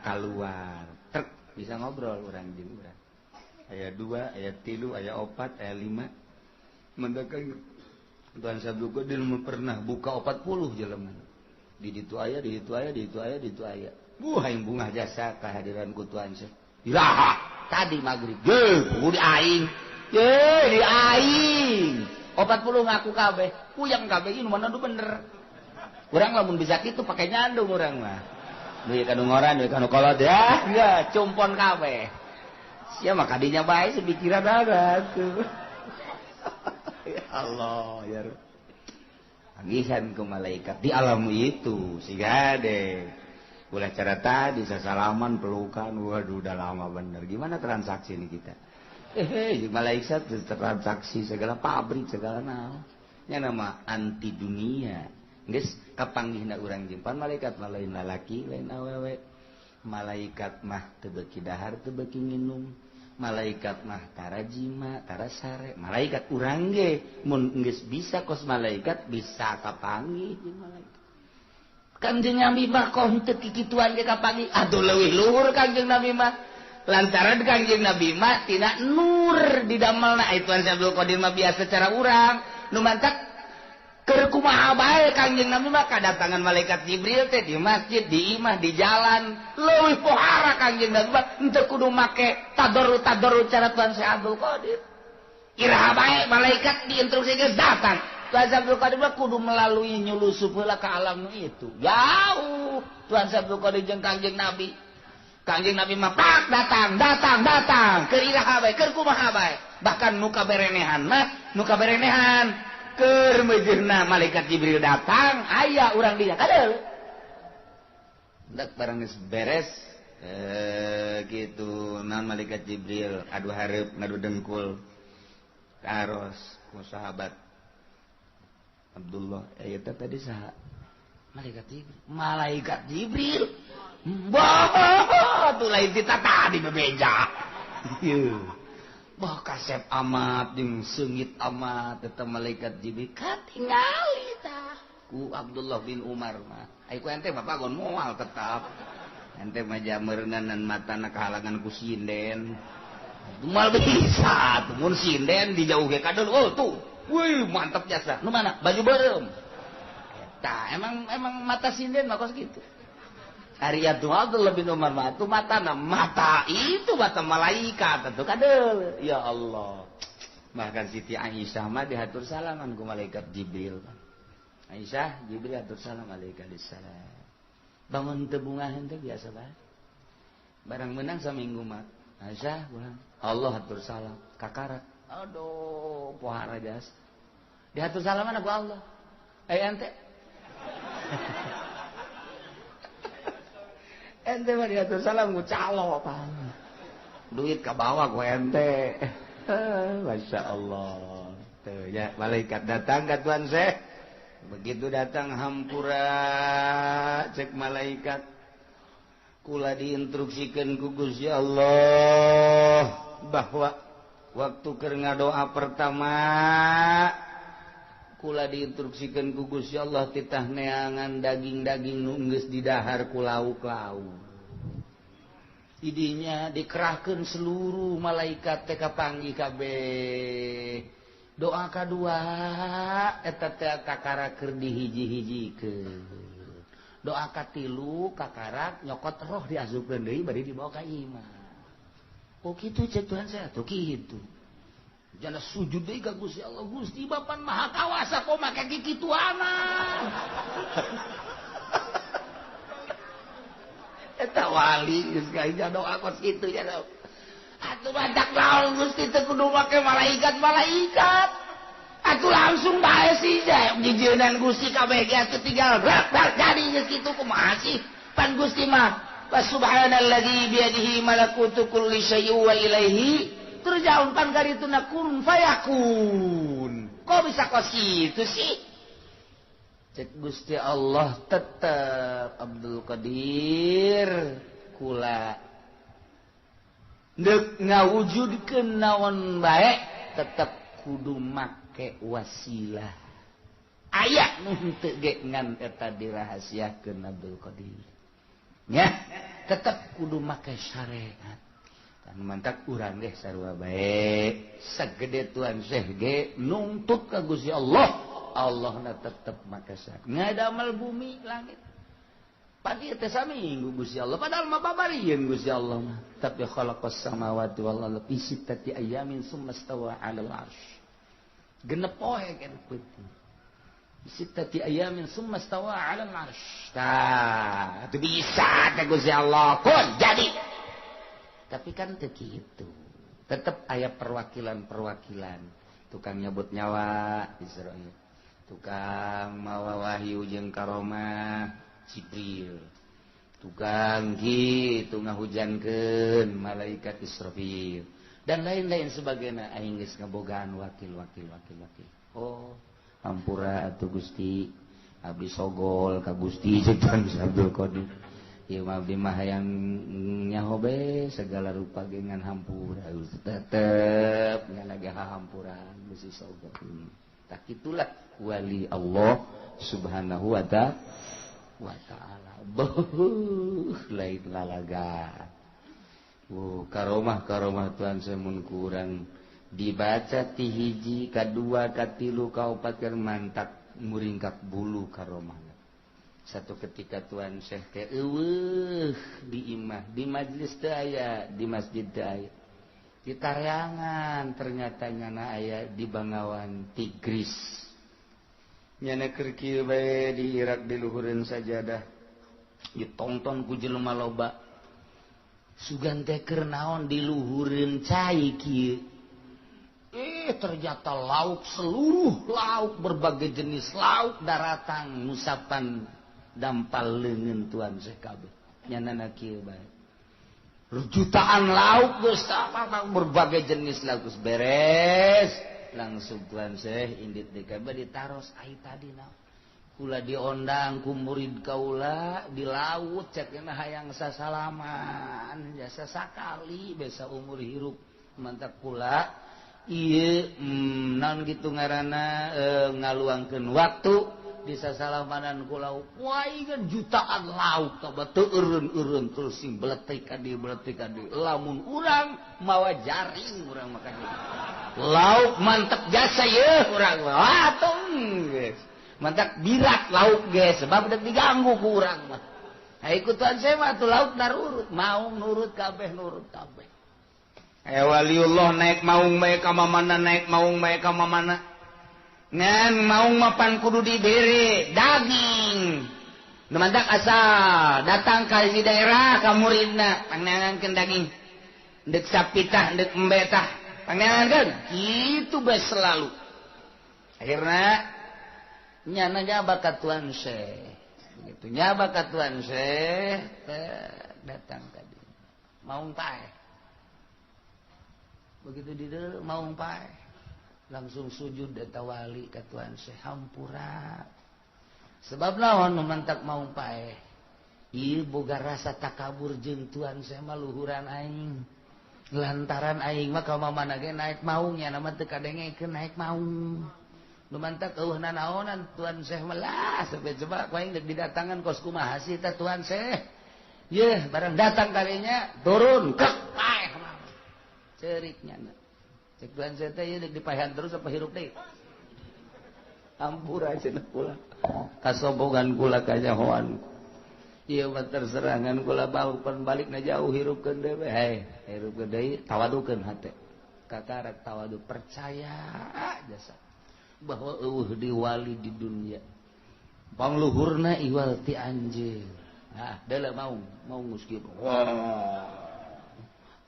keluar trek, bisa ngobrol urang jeung urang. Aya 2, aya 3, aya 4, aya 5. Mendakan Tuhan Sabtu Qadir pernah buka 40 jelema. Di ditu aya, di ditu aya, di ditu aya, di ditu aya. Buah yang bunga jasa kehadiran ku Tuhan Syekh. Iraha tadi maghrib. Ye, kudu di aing. Ye, di aing. 40 ngaku kabeh, kuyang kabeh ini mana nu bener. Urang lamun bisa kitu pake nyandung urang mah. Duit kanu ngoran, duit kanu kolot ya, enggak cumpon kabeh. Sia mah kadinya bae sepikiran ada tuh. Ya Allah ya Rabb. Panggihan ke malaikat di alam itu siga deh. Ulah cara tadi sasalaman pelukan, waduh udah lama bener. Gimana transaksi ini kita? Malaikat transaksi segala pabrik segala naon. Nya nama anti dunia. Geus kapanggihna urang jeung malaikat mah lain lalaki lain awewe. Malaikat mah teu beuki dahar teu beuki nginum. Malaikat mah tara jima tara sare. Malaikat urang ge mun geus bisa kos malaikat bisa kapanggih jeung malaikat. Kangjeng Nabi mah kok henteu kikituan ge kapanggih. Aduh leuwih luhur Kangjeng Nabi mah. Lantaran Kangjeng Nabi mah tina nur didamelna. Itu Abdul Qadir mah biasa cara urang nu mantak keur kumaha bae Kangjeng Nabi mah kadatangan malaikat Jibril teh di masjid, di imah, di jalan. Leuwih pohara Kangjeng Nabi mah henteu kudu make tadarru-tadarru cara Tuhan Syekh Abdul Qadir. Iraha bae malaikat diinstruksikeun datang. Tuhan Abdul Qadir mah kudu melalui nyulusup heula ka alam nu itu. Jauh Tuhan Abdul Qadir jeung Kangjeng Nabi. Kangjeng Nabi mah pak datang, datang, datang. Keur iraha bae, keur kumaha bae. Bahkan nu kaberenehan mah, nu kaberenehan keur meujeuhna malaikat Jibril datang, aya urang dinya kadeul. Ndak barang geus beres gitu naon malaikat Jibril adu hareup ngadu dengkul. Karos ku sahabat Abdullah, eta tadi saha? Malaikat Jibril. Malaikat Jibril. Bah, tuh lain tita tadi bebeja. Bah kasep amat jeung seungit amat eta malaikat Jibril katingali tah ku Abdullah bin Umar mah. Ai ku ente bapak gon moal tetap. Ente mah jameureunnan matana kahalangan ku sinden. Moal bisa tuh mun sinden dijauh ge kadon. Oh tuh. Wih, mantap jasa. Nu mana? Baju beureum. Eta emang mata sinden mah kos kitu. Ari atuh Abdullah bin Umar mah atuh matana mata itu mata malaikat atuh kadeul. Ya Allah. Bahkan Siti Aisyah mah dihatur salaman ku malaikat Jibril. Aisyah, Jibril hatur salam alaika salam. Bangun teu bungaheun teh biasa bae. Barang menang saminggu mah. Azah urang Allah hatur salam kakarak aduh pohara jas dihatur salaman ku Allah ente ente mah dihatur salam ku calo pan duit ka bawah ku ente. Masya Allah. Tuh ya malaikat datang ka Tuan Syekh. Begitu datang hampura cek malaikat kula diinstruksikeun ku Gusti Allah bahwa waktu keur ngadoa pertama kula diinstruksikeun ku Gusti Allah titah neangan daging-daging nu geus didahar ku lauk-lauk. Idinya dikerahkeun seluruh malaikat teh kapanggih kabeh. Doa kadua eta teh kakara keur dihiji-hijikeun. Doa katilu kakarak nyokot roh diasupkeun deui bari dibawa ka imah. Oh kitu cek Tuhan saya tuh kitu. Jana sujud deui ka Gusti Allah, Gusti Bapan Maha Kawasa kok make kikituanan. Eta wali geus ka doa kos kitu ya. Atuh badak naon Gusti teu kudu make malaikat-malaikat. Atuh langsung bae sih jijeunan Gusti kabeh ge atuh tinggal brak brak jadi geus kitu kumaha sih? Pan Gusti mah subhanalladzi biyadihi malakutu kulli syai'in wa ilaihi turja'un pan karituna kun fayakun. Kok bisa kos kitu sih? Cek Gusti Allah tetep Abdul Qadir kula deuk ngawujudkeun naon bae tetep kudu make wasilah. Aya nu henteu ge ngan eta dirahasiakeun Abdul Qadir. Nya tetep kudu make syariat. Kan mantak urang ge sarua bae sagede Tuan Syekh ge nungtut ka Gusti Allah. Allahna tetep make syariat. Ngadamal bumi langit. Pagi teh saminggu Gusti Allah padahal mah babarieun Gusti Allah mah. Tapi khalaqas samawati wal arda fi sittati ayamin summa stawa 'alal 'arsy. Genep poe kan peuting. Sittati ayamin summa stawa 'alal 'arsy. Tah, itu bisa teh Gusti Allah kun jadi. Tapi kan teu kitu. Tetep aya perwakilan-perwakilan. Tukang nyebut nyawa Israil. Tukang mawa wahyu jeung karomah Jibril, tukang kitu ngahujankeun malaikat Israfil dan lain-lain sebagainya. Aing geus ngabogaan wakil wakil wakil wakil. Oh, hampura atuh Gusti, abdi sogol ka Gusti Sultan Abdul Qadir. Ieu mah abdi mah hayang nyaho be segala rupa ge ngan hampura tetep ngan lagi hahampuran Gusti sogol. Tah kitulah wali Allah Subhanahu wa ta'ala. Beuh lain lalaga. Karomah karomah Tuhan semun kurang dibaca ti hiji kadua katilu kaopat keur mantak muringkak bulu karomah. Satu ketika Tuhan Syekh teh eueuh di imah, di majelis teu aya, di masjid teu aya. Di Taryangan ternyata nyana aya di Bangawan Tigris. Nyana keur kieu bae di Irak di luhureun sajadah. Ditonton ku jelema loba. Sugan teh keur naon di luhureun cai kieu. Ternyata lauk seluruh lauk berbagai jenis lauk daratang ngusapan dampal leungeun Tuan Syekh kabeh. Nyanana kieu bae. Jutaan lauk geus berbagai jenis lauk geus beres. Langsung Tuan Syekh indit deui kabeh ditaros ai tadi naon. Kula diondang ku murid kaula di laut cekna hayang sasalaman jasa sakali besa umur hirup mantap kula ieu naon kitu ngaranna ngaluangkeun waktu di sasalamanan kula wae jutaan lauk teh teu eureun-eureun terus sing beletik ka dieu beletik ka dieu lamun urang mawa jaring urang mah lauk mantep jasa yeuh urang mah atuh geus mantap birat lauk ge sebab udah diganggu ku urang mah. Ha ikutan saya mah atuh lauk narurut maung nurut kabeh nurut kabeh. Aya waliullah naik maung bae ka mamana naik maung bae ka mamana. Ngan maung mah pan kudu dibere daging. Nu mantak asal datang ka di daerah ka muridna pangnangankeun daging. Ndek sapitah ndek embetah pangeran kitu bae selalu. Akhirna nyana nyaba ka Tuan Syekh. Begitu nyaba ka Tuan Syekh datang tadi maung paeh. Begitu di maung paeh langsung sujud eta wali ka Tuan Syekh hampura. Sebab lawan nu mantak maung paeh ieu boga rasa takabur jeung Tuan Syekh mah luhuran aing. Lantaran aing mah ka mamana ge naik maung nya nama teu kadengekeun naik maung. Nu mantak eueuh nanaonan Tuan Syekh mah lah sampe coba ku aing deuk didatangan kos kumaha sih tah Tuan Syekh. Yeuh barang datang kalinya turun kek paeh ceurik nya. Cek Tuan Syekh teh ieu deuk dipaehan terus apa hirup deui. Ampura cenah kula. Kasombongan kula kanyahoan. Ieu mah terserangan kula bau pan balikna jauh hirupkeun deui hei hirupkeun deui tawadukeun hate kakarak tawadu percaya jasa bahwa eueuh di wali di dunia pangluhurna iwal ti anjeun ah deuleu maung maung geus kieu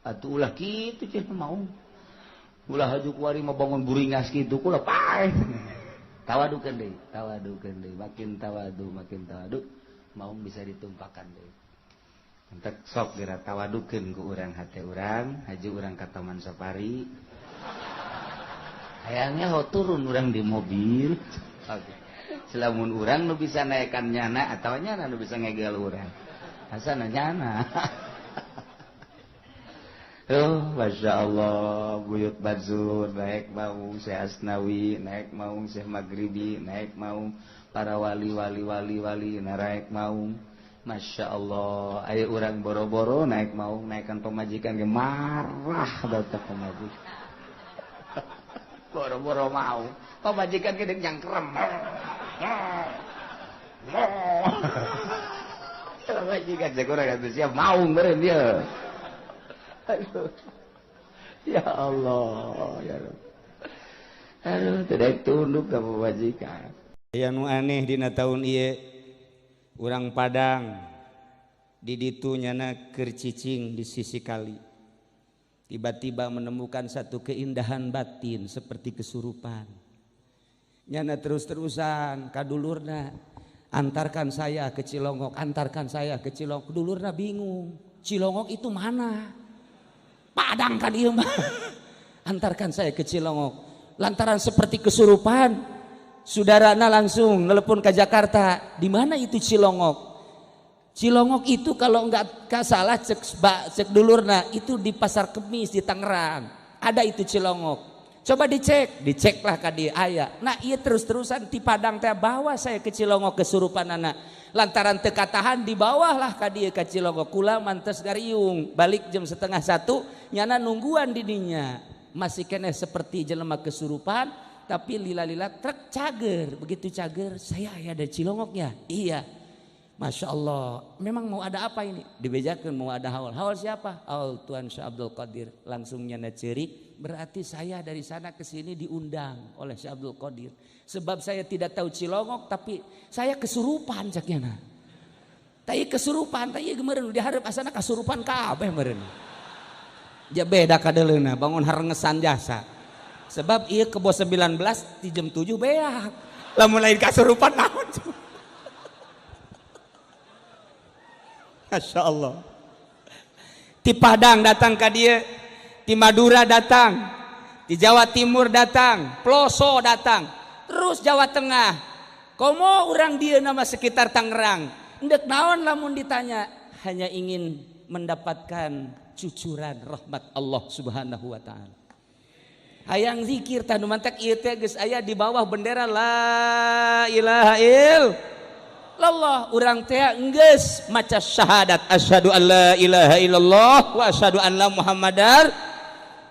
atuh ulah kitu cenah maung ulah haju kuari mah bangun buringas kitu kula paeh tawadukeun deui makin tawadu mau bisa ditumpakan deui. Entek sok geura tawadukeun ku urang hate urang, haji urang ka Taman Safari. Hayangnya ho turun urang di mobil. Oke. Selamun urang nu bisa naekan nyana atawa nyana nu bisa ngegel urang. Asana nyana. Oh, Masya Allah, Buyut Bazur, naik maung Syekh Asnawi, naik maung Syekh Maghribi, naik maung para wali wali wali wali naik maung. Masya Allah, ayo urang boro-boro naik maung, naikkan pemajikan ge marah batak pemajikan. Boro-boro mau, pemajikan ge deung nyangkrem. Pemajikan cek urang atuh siap maung meureun ieu. Aduh. Ya Allah, ya Rabb. Aduh, tidak tunduk ka pemajikan. Aya nu aneh dina taun ieu urang Padang di ditu nyana keur cicing di sisi kali. Tiba-tiba menemukan satu keindahan batin seperti kesurupan. Nyana terus-terusan ka dulurna, antarkan saya ke Cilongok, antarkan saya ke Cilongok. Dulurna bingung, Cilongok itu mana? Padang kan ieu mah. Antarkan saya ke Cilongok. Lantaran seperti kesurupan, saudarana langsung telepon ke Jakarta. Di mana itu Cilongok? Cilongok itu kalau enggak salah cek dulurna itu di Pasar Kemis di Tangerang. Ada itu Cilongok. Coba dicek, diceklah ka dieu aya. Nah, ieu terus-terusan di Padang teh bawa saya ke Cilongok kesurupan anak. Lantaran teu katahan dibawahlah ka dieu ka Cilongok. Kula mantes gariung, balik jam 12:30 nyana nungguan didinya. Masih keneh seperti jelema kesurupan, tapi lila-lila truk cager. Begitu cager, saya aya ada Cilongoknya. Iya. Masya Allah, memang mau ada apa ini? Dibejakan mau ada haul. Haul siapa? Haul Tuan Syekh Abdul Qadir. Langsung nyana cerik, berarti saya dari sana ke sini diundang oleh Syekh Abdul Qadir. Sebab saya tidak tahu Cilongok, tapi saya kesurupan cak nyana. Tapi kesurupan, tapi meureun dihareup asana kasurupan kabeh meureun. Ja beda kadeleuna, bangun harengesan jasa. Sebab ieu kebo 19 di jam 7 beak. Lamun lain kasurupan naon? Masya Allah. Di Padang datang ke dia, di Madura datang, di Jawa Timur datang, Ploso datang, terus Jawa Tengah. Komo orang dia nama sekitar Tangerang. Ndek naon lamun ditanya, hanya ingin mendapatkan cucuran rahmat Allah Subhanahu wa taala. Hayang zikir tah nu mantak ieu teh geus aya di bawah bendera la ilaha illallah. Urang teh enggeus maca syahadat asyhadu an la ilaha illallah wa asyhadu anna muhammadar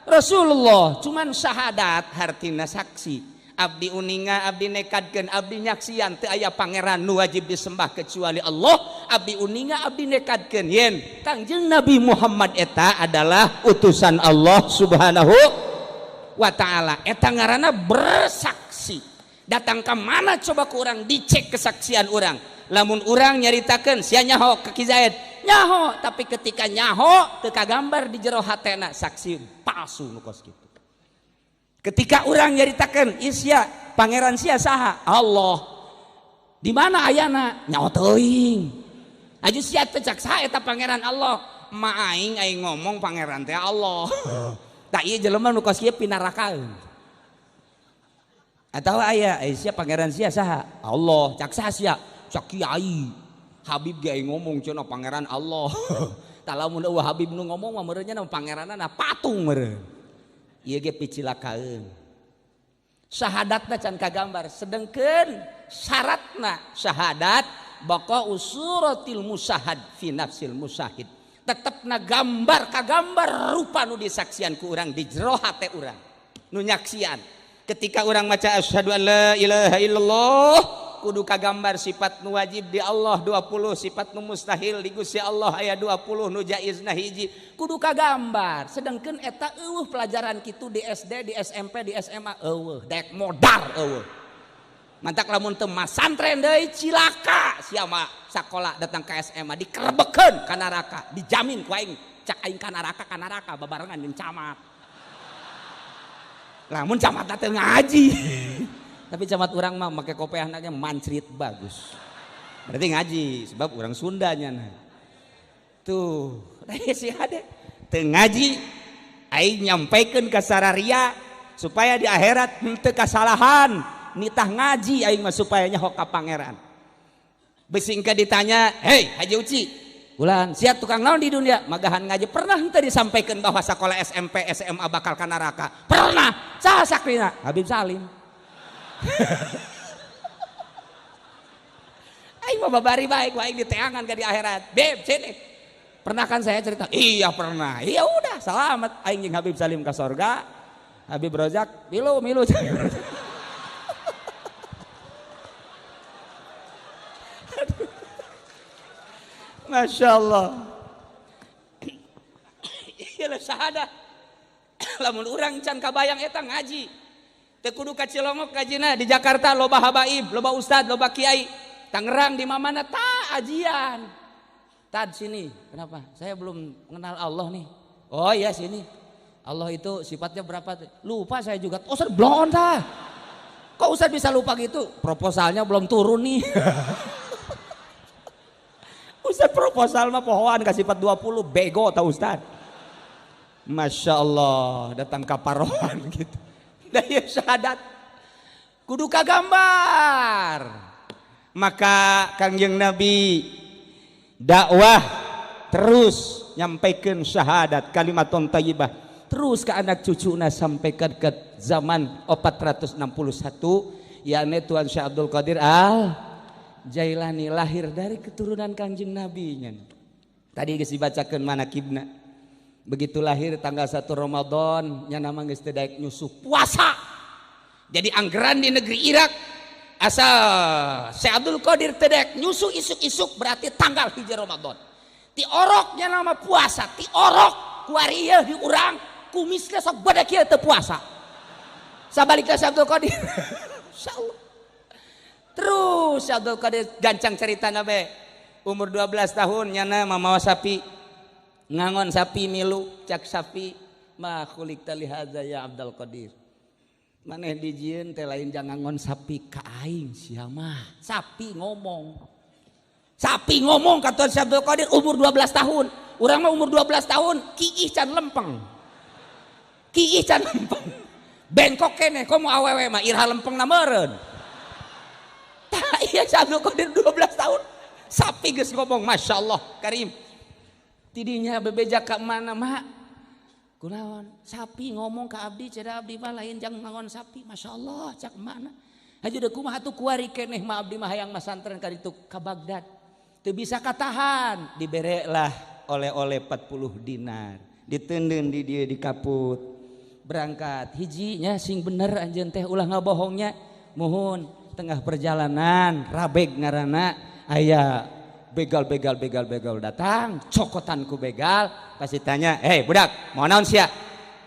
Rasulullah. Cuman syahadat hartina saksi. Abdi uninga, abdi nekadkeun, abdi nyaksian teu aya pangeran nu wajib disembah kecuali Allah. Abdi uninga, abdi nekadkeun yen Kangjeng Nabi Muhammad eta adalah utusan Allah Subhanahu wa taala. Eta ngaranna bersaksi. Datang ke mana coba ku urang dicek kesaksian urang. Lamun urang nyaritakeun sia nyaho ka Ki Zaid, Nyaho, tapi ketika nyaho teu kagambar di jero hatena saksi palsu nu kos kitu. Ketika urang nyaritakeun sia pangeran sia saha? Allah. Di mana ayana? Nyaho teuing. Aju sia teh cak saha eta pangeran Allah? Ma aing aing ngomong pangeran teh Allah. Tah ieu jelema nu kos kieu pinarakaeun. Atau aya sia pangeran sia saha? Allah. Cak saha sia? Cak kiai. Habib ge ngomong cenah pangeran Allah. Tah lamun eueuh Habib nu ngomong mah meureun nya pangeranna patung meureun. Ieu ge picilakaeun. Syahadatna can kagambar, sedengkeun syaratna syahadat baqa usuratil musahad fi nafsil musahid. Tetepna gambar kagambar rupa nu disaksian ku urang di jero hate urang. Nu nyaksian. Ketika orang maca asyhadu an la ilaha illallah kudu kagambar sifat nu wajib di Allah 20, sifat nu mustahil di Gusti Allah aya 20, nu jaizna hiji, kudu kagambar. Sedengkeun eta eueuh pelajaran kitu di SD, di SMP, di SMA eueuh, daek modar eueuh. Mantak lamun teu masantren deui cilaka sia mah sakola datang ka SMA dikerebekeun ka neraka, dijamin ku aing cak aing ka neraka babarengan jeung camat. Lamun camat teh ngaji. Tapi camat urang mah make kopeahna ge mancrit bagus. Berarti ngaji sebab urang Sunda nya. Tuh, si hade teu ngaji aing nyampaikeun ka sararia supaya di akhirat henteu kasalahan. Nitah ngaji aing mah supaya nyaho ka pangeran. Bisi engke ditanya, "Hei Haji Uci, bulan siap tukang naon di dunia?" Magahan ngaji pernah henteu disampaikan bahwa sekolah SMP SMA bakal ka neraka? Pernah. Saha sakrina? Habib Salim. Aing mah babari baik, aing diteangan ka di akhirat. Beb, sini. Pernah kan saya cerita? Iya pernah. Iya udah, selamat aing jeung Habib Salim ka sorga. Habib Rozak milu milu. Masya Allah. Iyalah syahadah. Lamun urang can kabayang eta ngaji. Teu kudu ka Cilongok ngajina, di Jakarta loba habaib, loba ustad, loba kiai. Tangerang di mana-mana ta ajian. Tad sini, kenapa? Saya belum mengenal Allah nih. Oh iya sini. Allah itu sifatnya berapa? Lupa saya juga. Oh, Ustaz blon tah. Kok Ustaz bisa lupa gitu? Proposalnya belum turun nih. Ustaz proposal mah pohoan kasih sifat 20 bego tau Ustaz. Masya Allah datang kaparohan gitu. Daya syahadat kudu kagambar. Maka Kangjeng Nabi dakwah terus nyampaikan syahadat kalimatun thayyibah terus ke anak cucuna sampai ke zaman 461 yakni Tuan Syekh Abdul Qadir Al Jailani lahir dari keturunan Kangjeng Nabi nya. Tadi geus dibacakeun manakibna. Begitu lahir tanggal 1 Ramadan nya nama geus teu daek nyusuh puasa. Jadi anggaran di negeri Irak asal Syekh Abdul Qadir teu daek nyusuh isuk-isuk berarti tanggal 1 Ramadan. Ti orok nya nama puasa, ti orok kuari ieu di urang kumisna sok bade kieu teu puasa. Sabalikna Syekh Abdul Qadir. Insyaallah. Terus Abdul Qadir gancang cerita nabe. Umur 12 tahun nyana mamawa sapi. Ngangon sapi milu cak sapi ma khuliqta li hadza ya Abdul Qadir. Maneh dijieun teh lain jang ngangon sapi ka aing sia mah. Sapi ngomong. Sapi ngomong ka Tuan Syekh Abdul Qadir umur 12 tahun. Urang mah umur 12 tahun kiih can lempeng. Kiih can lempeng. Bengkok keneh komo awewe mah iraha lempengna meureun. Iya Syekh Abdul Qadir 12 tahun sapi geus ngomong Masya Allah Karim. Tidinya bebeja ka mana mak kunaon sapi ngomong ka abdi cenah abdi mah lain jang ngangon sapi Masya Allah cak mana hayu deuk kumaha atuh kuari keneh mah abdi mah hayang masantren ka ditu ka Baghdad teu bisa katahan diberelah oleh-oleh 40 dinar diteundeun di dieu di kaput berangkat hijinya sing bener anjeun teh ulah ngabohongnya muhun tengah perjalanan rabeg ngaranna aya begal begal begal begal datang cokotan ku begal pasti tanya, "Hei budak, mau naon sia?"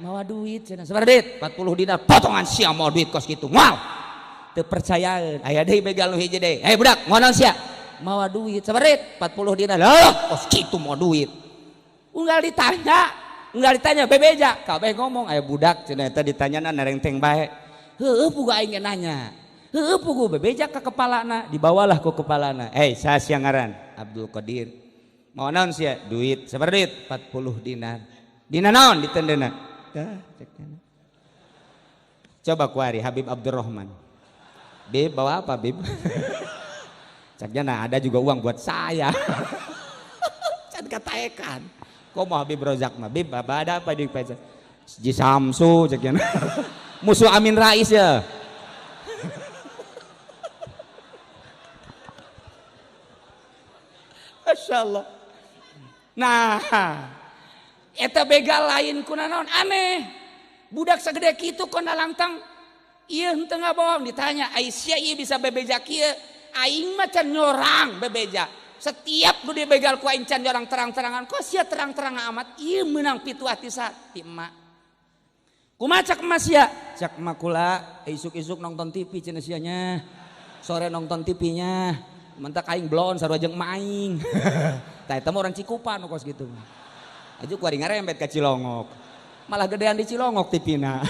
"Mawa duit cenah." "Sabaraha duit?" 40 dinar. "Potongan sia mau duit kos kitu." Moal. Teu percayaeun. Aya deui begal nu hiji deui. "Hei budak, mau naon sia?" Mawa duit. Sabarit 40 dinar. Lah, kos kitu mau duit. Unggal ditanya bebeja, kabeh ngomong aya budak cenah eta ditanyana narengteng bae. Heueuh pugu aing ge nanya. Heueuh pugu bebeja ka kepalana, dibawalah ku kepalana. Eh, saha sia ngaran? Abdul Qadir. Mau naon sia? Duit. Sabar duit? 40 dinar. Dina naon ditendena? Tah, cek. Coba kuari Habib Abdurrahman. Bib, bawa apa Bib? Caknya nah ada juga uang buat saya. Can kataekan. Kok mau Habib Rozak mah? Bib, apa ada apa di pesa? Ji Samsu caknya. Musuh Amin Rais ya. Masya Allah. Nah, eta begal lain kuna naon aneh. Budak segede kitu kona langtang ieu henteu ngabohong ditanya ai sia ieu bisa bebeja kieu aing mah can nyorang bebeja setiap nu dibegal ku aing can nyorang terang-terangan kok sia terang-terangan amat ieu meunang pituah ti ti emak kumaha cak emak sia cak emak kula isuk-isuk nonton TV cenah sia nya sore nonton TV-nya mentak aing blon sarua jeung emak aing tah eta mah urang Cikupa nu kos kitu aju ku ari ngarembet ka Cilongok malah gedean di Cilongok tipina.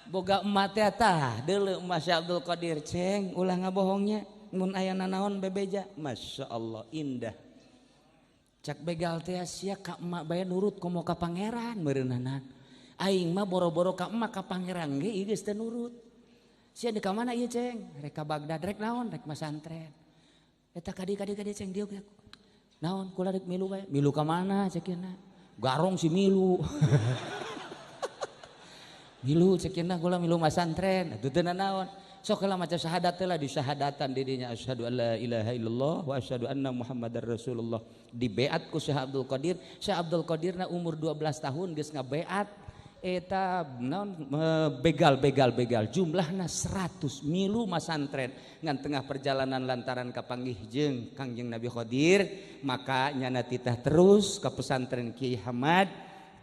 Boga emak teh tah deuleu Mas Abdul Qadir ceng ulah ngabohongnya mun aya nanaon bebeja Masya Allah indah cak begal teh sia ka emak bae nurut komo ka pangeran meureunana aing mah boro-boro ka emak ka pangeran ge ieu geus teu nurut sia di ka mana ieu ceng rek ka Baghdad rek naon rek masantren eta kadi-kadi ceng dieu naon kula rek milu bae milu ka mana cekina garong si milu milu cekina kula milu masantren atuh teu naon sok heula maca syahadat teh lah disyahadatan di dinya asyhadu alla ilaha illallah wa asyhadu anna muhammadar rasulullah dibeat ku Syekh Abdul Qadir. Syekh Abdul Qadirna umur 12 tahun geus ngabeat eta naon begal jumlahna 100 milu masantren ngan tengah perjalanan lantaran kapanggih jeung Kangjeng Nabi Khadir maka nyana titah terus ka pesantren Kiai Hamad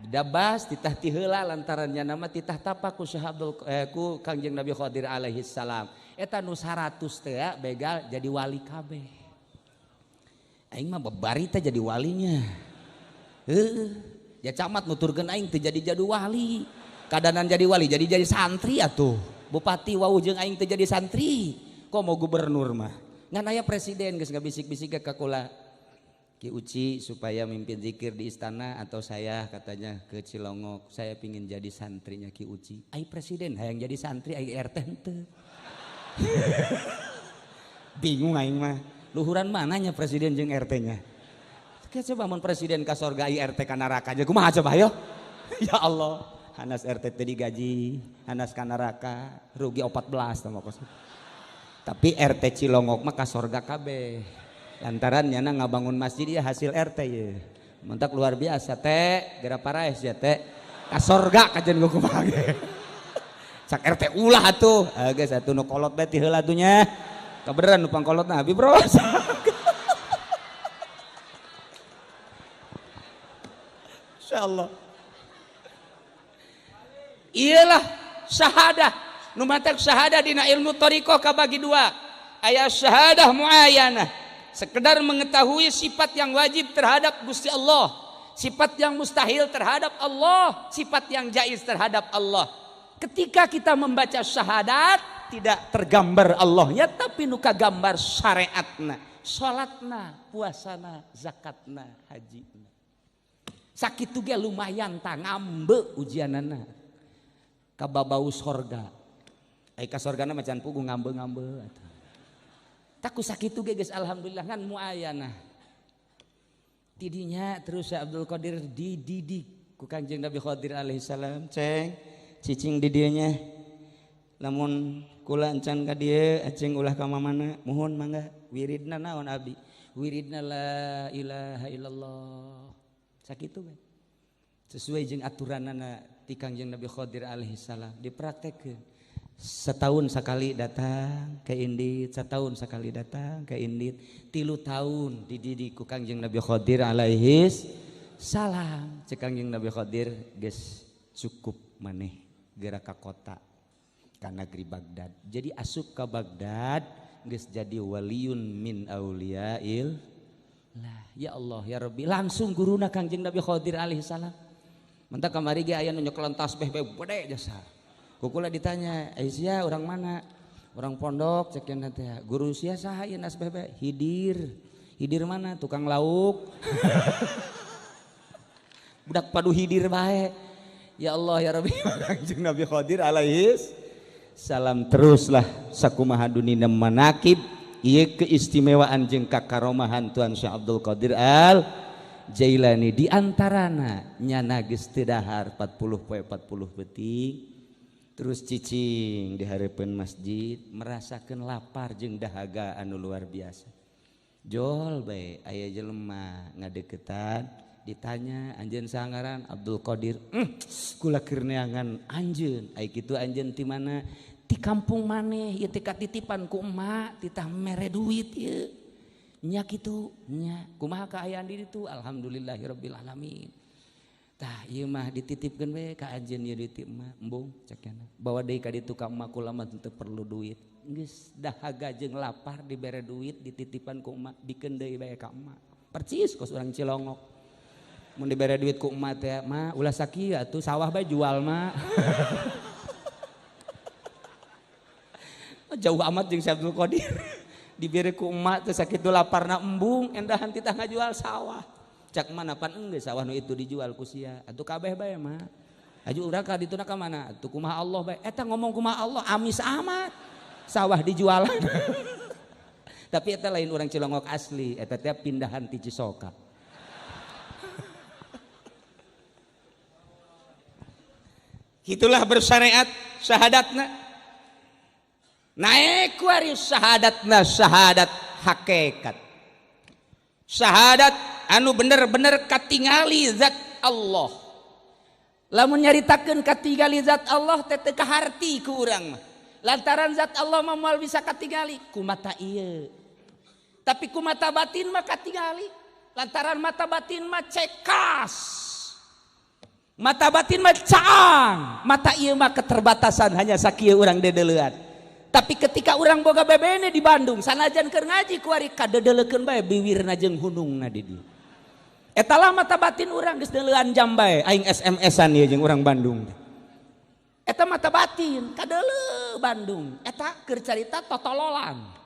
dabas titah ti heula lantaran nyana mah titah tapa ku Syekh Abdul ku Kangjeng Nabi Khadir alaihi salam eta nu 100 teh begal jadi wali kabeh aing mah babari teh jadi walinya heuh ya camat nuturkeun aing teu jadi wali kadanan jadi wali jadi santri atuh bupati wau jeung aing teu jadi santri kok mau gubernur mah ngan aya presiden geus ngabisik-bisik ka kula Ki Uci supaya mimpin zikir di istana atau saya katanya ke Cilongok saya pingin jadi santrinya Ki Uci ai presiden hayang jadi santri ai RT henteu bingung aing mah luhuran mananya presiden jeung RT nya. Coba mun presiden ka sorga IRT ka neraka aja kumaha coba ayo. Ya Allah, hanas RT teu digaji, hanas ka neraka, rugi 14 tah kos. Tapi RT Cilongok mah ka sorga kabeh. Lantaran nyana ngabangun masjid ya hasil RT ye. Mentak luar biasa teh, geura paraes ya teh. Ka sorga kajen gua kumaha ge. Cak RT ulah atuh. Geus atuh nu kolot bae ti heula atuh nya. Kabeneran nu pangkolotna Habib Bro. Insyaallah. Iyalah syahadah. Nu matak syahadah dina ilmu thariqah kabagi dua. Aya syahadah muayyanah, sekedar mengetahui sifat yang wajib terhadap Gusti Allah, sifat yang mustahil terhadap Allah, sifat yang jaiz terhadap Allah. Ketika kita membaca syahadat tidak tergambar Allahnya tapi nu kagambar syariatna, salatna, puasana, zakatna, hajina. Sakitu ge lumayan ta ngambe ujianana kababau sorga. Ai ka sorgana macan pugu ngambe-ngambe atuh. Taku sakitu ge geus alhamdulillah ngan muayanah. Tidinya terus Syekh Abdul Qadir dididik ku Kangjeng Nabi Khadir alaihi salam, ceng cicing di dieu nya. Lamun kula encan ka dieu aceng ulah ka mamana, muhun mangga wiridna naon abdi? Wiridna la ilaha illallah. Sakitu we. Sesuai jeung aturanana ti Kangjeng Nabi Khadir alaihi salam dipraktekkeun. Setahun sekali datang ke Indit, setahun sekali datang ke Indit, 3 tahun dididik ku Kangjeng Nabi Khadir alaihi salam. Cek Kangjeng Nabi Khadir geus cukup maneh geura ka kota ka negeri Baghdad. Jadi asup ka Baghdad geus jadi waliyun min auliyail lah. Ya Allah ya Rabbi, langsung guruna Kangjeng Nabi Khadir alaihi salam. Mentak kamari ge aya nu nyekelan tasbih bae gede jasa. Ku kula ditanya, "Eh sia urang mana?" Orang pondok cek cenah teh. Guru sia saha ieu nasbeh bae? Hidir. Hidir mana? Tukang lauk. Budak padu hidir bae. Ya Allah ya Rabbi, Kangjeng Nabi Khadir alaihi salam teruslah sakumaha dunina manakib ieu keistimewaan jeung kakaromahan Tuan Syekh Abdul Qadir Al Jailani. Di antarana nyana geus teu dahar 40 poe 40 peuting terus cicing di hareupeun masjid merasakeun lapar jeung dahaga anu luar biasa. Jol bae aya jelema ngadeukeutan ditanya anjeun sangaran Abdul Qadir, kula keur neangan anjeun. Ai kitu anjeun ti mana? Ti kampung maneh ieu teh katitipan ku emak titah mere duit ieu. Nya kitu nya kumaha kaayaan di ditu? Alhamdulillahirabbil alamin. Tah ieu mah dititipkeun we ka anjeun ieu duit emak embung cek cenah. Bawa deui ka ditu ka emak kula mah teu perlu duit. Geus dahaga jeung lapar dibere duit dititipan ku emak bikeun deui bae ka emak. Percis kos urang Cilongok. Mun dibere duit ku emak teh mah ulah sakieu atuh sawah bae jual mah. Jauh amat jeung Syekh Abdul Qadir. Dibere ku emak teh sakitu laparna embung endahan titah ngajual sawah. Cak mana pan enggeus sawah nu itu dijual ku sia. Atuh kabeh bae mah. Aju urang ka dituna ka mana? Atuh kumaha Allah bae. Eta ngomong kumaha Allah amis amat. Sawah dijualan. Tapi eta lain urang Cilongok asli, eta teh pindahan ti Cisoka. Itulah bersyariat syahadatna. Naik kuari syahadatna syahadat hakikat. Syahadat anu bener-bener katingali zat Allah. Lamun nyaritakeun katingali zat Allah teh teu kaharti ku urang mah. Lantaran zat Allah mah moal bisa katingali ku mata ieu. Tapi ku mata batin mah katingali. Lantaran mata batin mah cekas. Mata batin mah caang, mata ieu mah keterbatasan hanya sakieu urang dedeleuan. Tapi ketika urang boga bebene di Bandung, sanajan keur ngaji kuari kadedeleukeun bae biwirna jeung hunungna di dieu. Eta lah mata batin urang geus deuleuan jam bae aing SMS-an ieu jeung urang Bandung. Eta mata batin kadeuleu Bandung, eta keur carita totololan.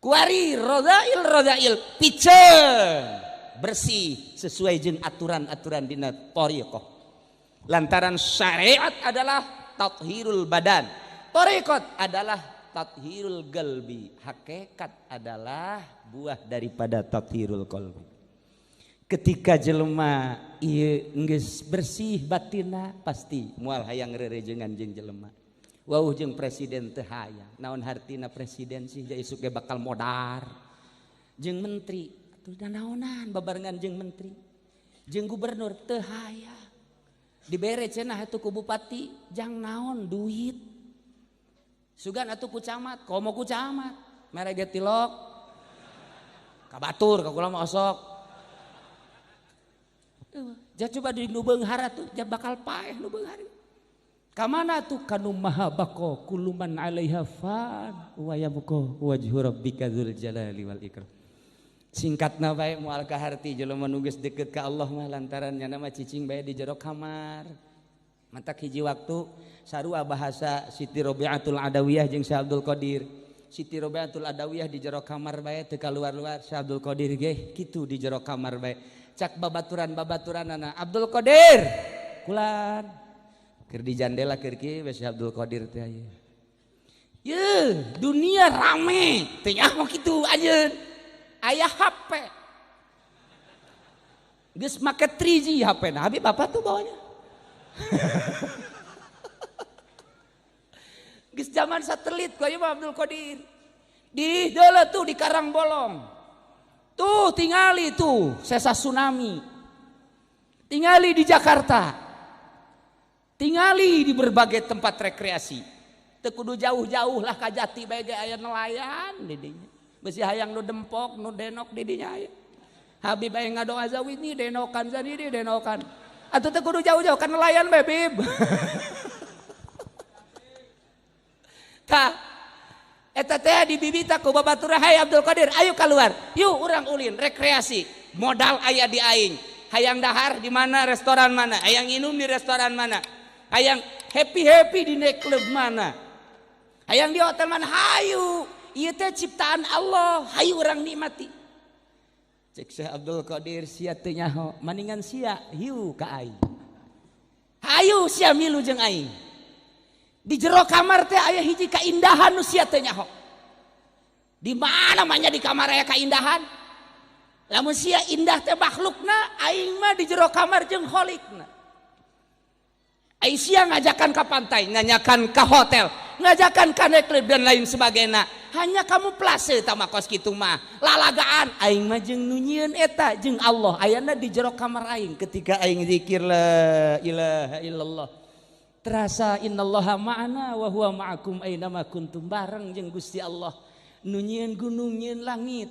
Kuari rodail rodail piceun bersih sesuai jeung aturan-aturan dina thariqah. Lantaran syariat adalah tathirul badan, thariqat adalah tathirul qalbi, hakikat adalah buah daripada tathirul qalbi. Ketika jelema ieu geus bersih batinna pasti moal hayang rerejengan jeung jelema. Wauh jeung presiden teu hayang. Naon hartina presiden sih ja isuk ge bakal modar. Jeung menteri atuh naonan babarengan jeung menteri. Jeung gubernur teu hayang. Dibere cenah atuh ku bupati jang naon duit. Sugan atuh ku camat, komo ku camat. Mere ge tilok. Ka batur ka kula mah osok. Ja coba di nu beunghar atuh ja bakal paeh nu beunghar. Ka mana tuh kanu maha baqo kuluman alaiha fan wa yabqa wajhu rabbika dzul jalali wal ikram. Singkatna bae moal ka harti jelema nu geus deukeut ka Allah mah lantaran nyana mah cicing bae di jero kamar. Mantak hiji waktu sarua bahasa Siti Robiatul Adawiyah jeung Syekh Abdul Qadir. Siti Robiatul Adawiyah di jero kamar bae teu kaluar-luar, Syekh Abdul Qadir ge kitu di jero kamar bae. Cak babaturan-babaturanana Abdul Qadir kulan keur di jandela keur kieu we Syekh Abdul Qadir teh aya. Yeuh, dunia rame teh nyaho kitu anjeun. Aya HP. Geus make 3G HP na Habib bapak tuh bawanya. Geus zaman satelit ku aya Abdul Qadir. Di deuleu tuh di Karangbolong. Tuh tingali tuh sesa tsunami. Tingali di Jakarta. Tingali di berbagai tempat rekreasi. Teu kudu jauh-jauh lah ka Jati bae ge aya nelayan di dinya. Besi hayang nu dempok, nu denok di dinya aya. Habib aya ngadoa zawini denokan zani denokan. Atuh teu kudu jauh-jauh ka nelayan bae Bib. Tah Eta teh dibibita ku babatur, "Hai Abdul Qadir, ayo keluar. Yuk urang ulin rekreasi. Modal aya di aing. Hayang dahar di mana, restoran mana? Hayang minum di restoran mana? Hayang happy-happy di nightclub mana? Hayang di hotel mana? Hayu. Ieu teh ciptaan Allah, hayu urang nikmati." Cek Syekh Abdul Qadir, sia teu nyaho, maningan sia hiu ka aing. Hayu sia milu jeung aing. Di jero kamar teh aya hiji kaindahan nu sia teu nyaho. Di mana mah di kamar aya kaindahan? Lamun sia indah teh makhlukna, aing mah di jero kamar jeung kholikna. Aing sia ngajakan ka pantai, nganyakan ka hotel, ngajakan ka nightclub dan lain sebagainya. Hanya kamu plase tama kos kitu mah. Lalagaan aing mah jeung nu nyieun eta jeung Allah ayana di jero kamar aing ketika aing zikir la ilaha illallah. Terasa innallaha ma'ana wa huwa ma'akum aina ma kuntum, bareng jeung Gusti Allah. Nu nyieun gunung, nyieun langit,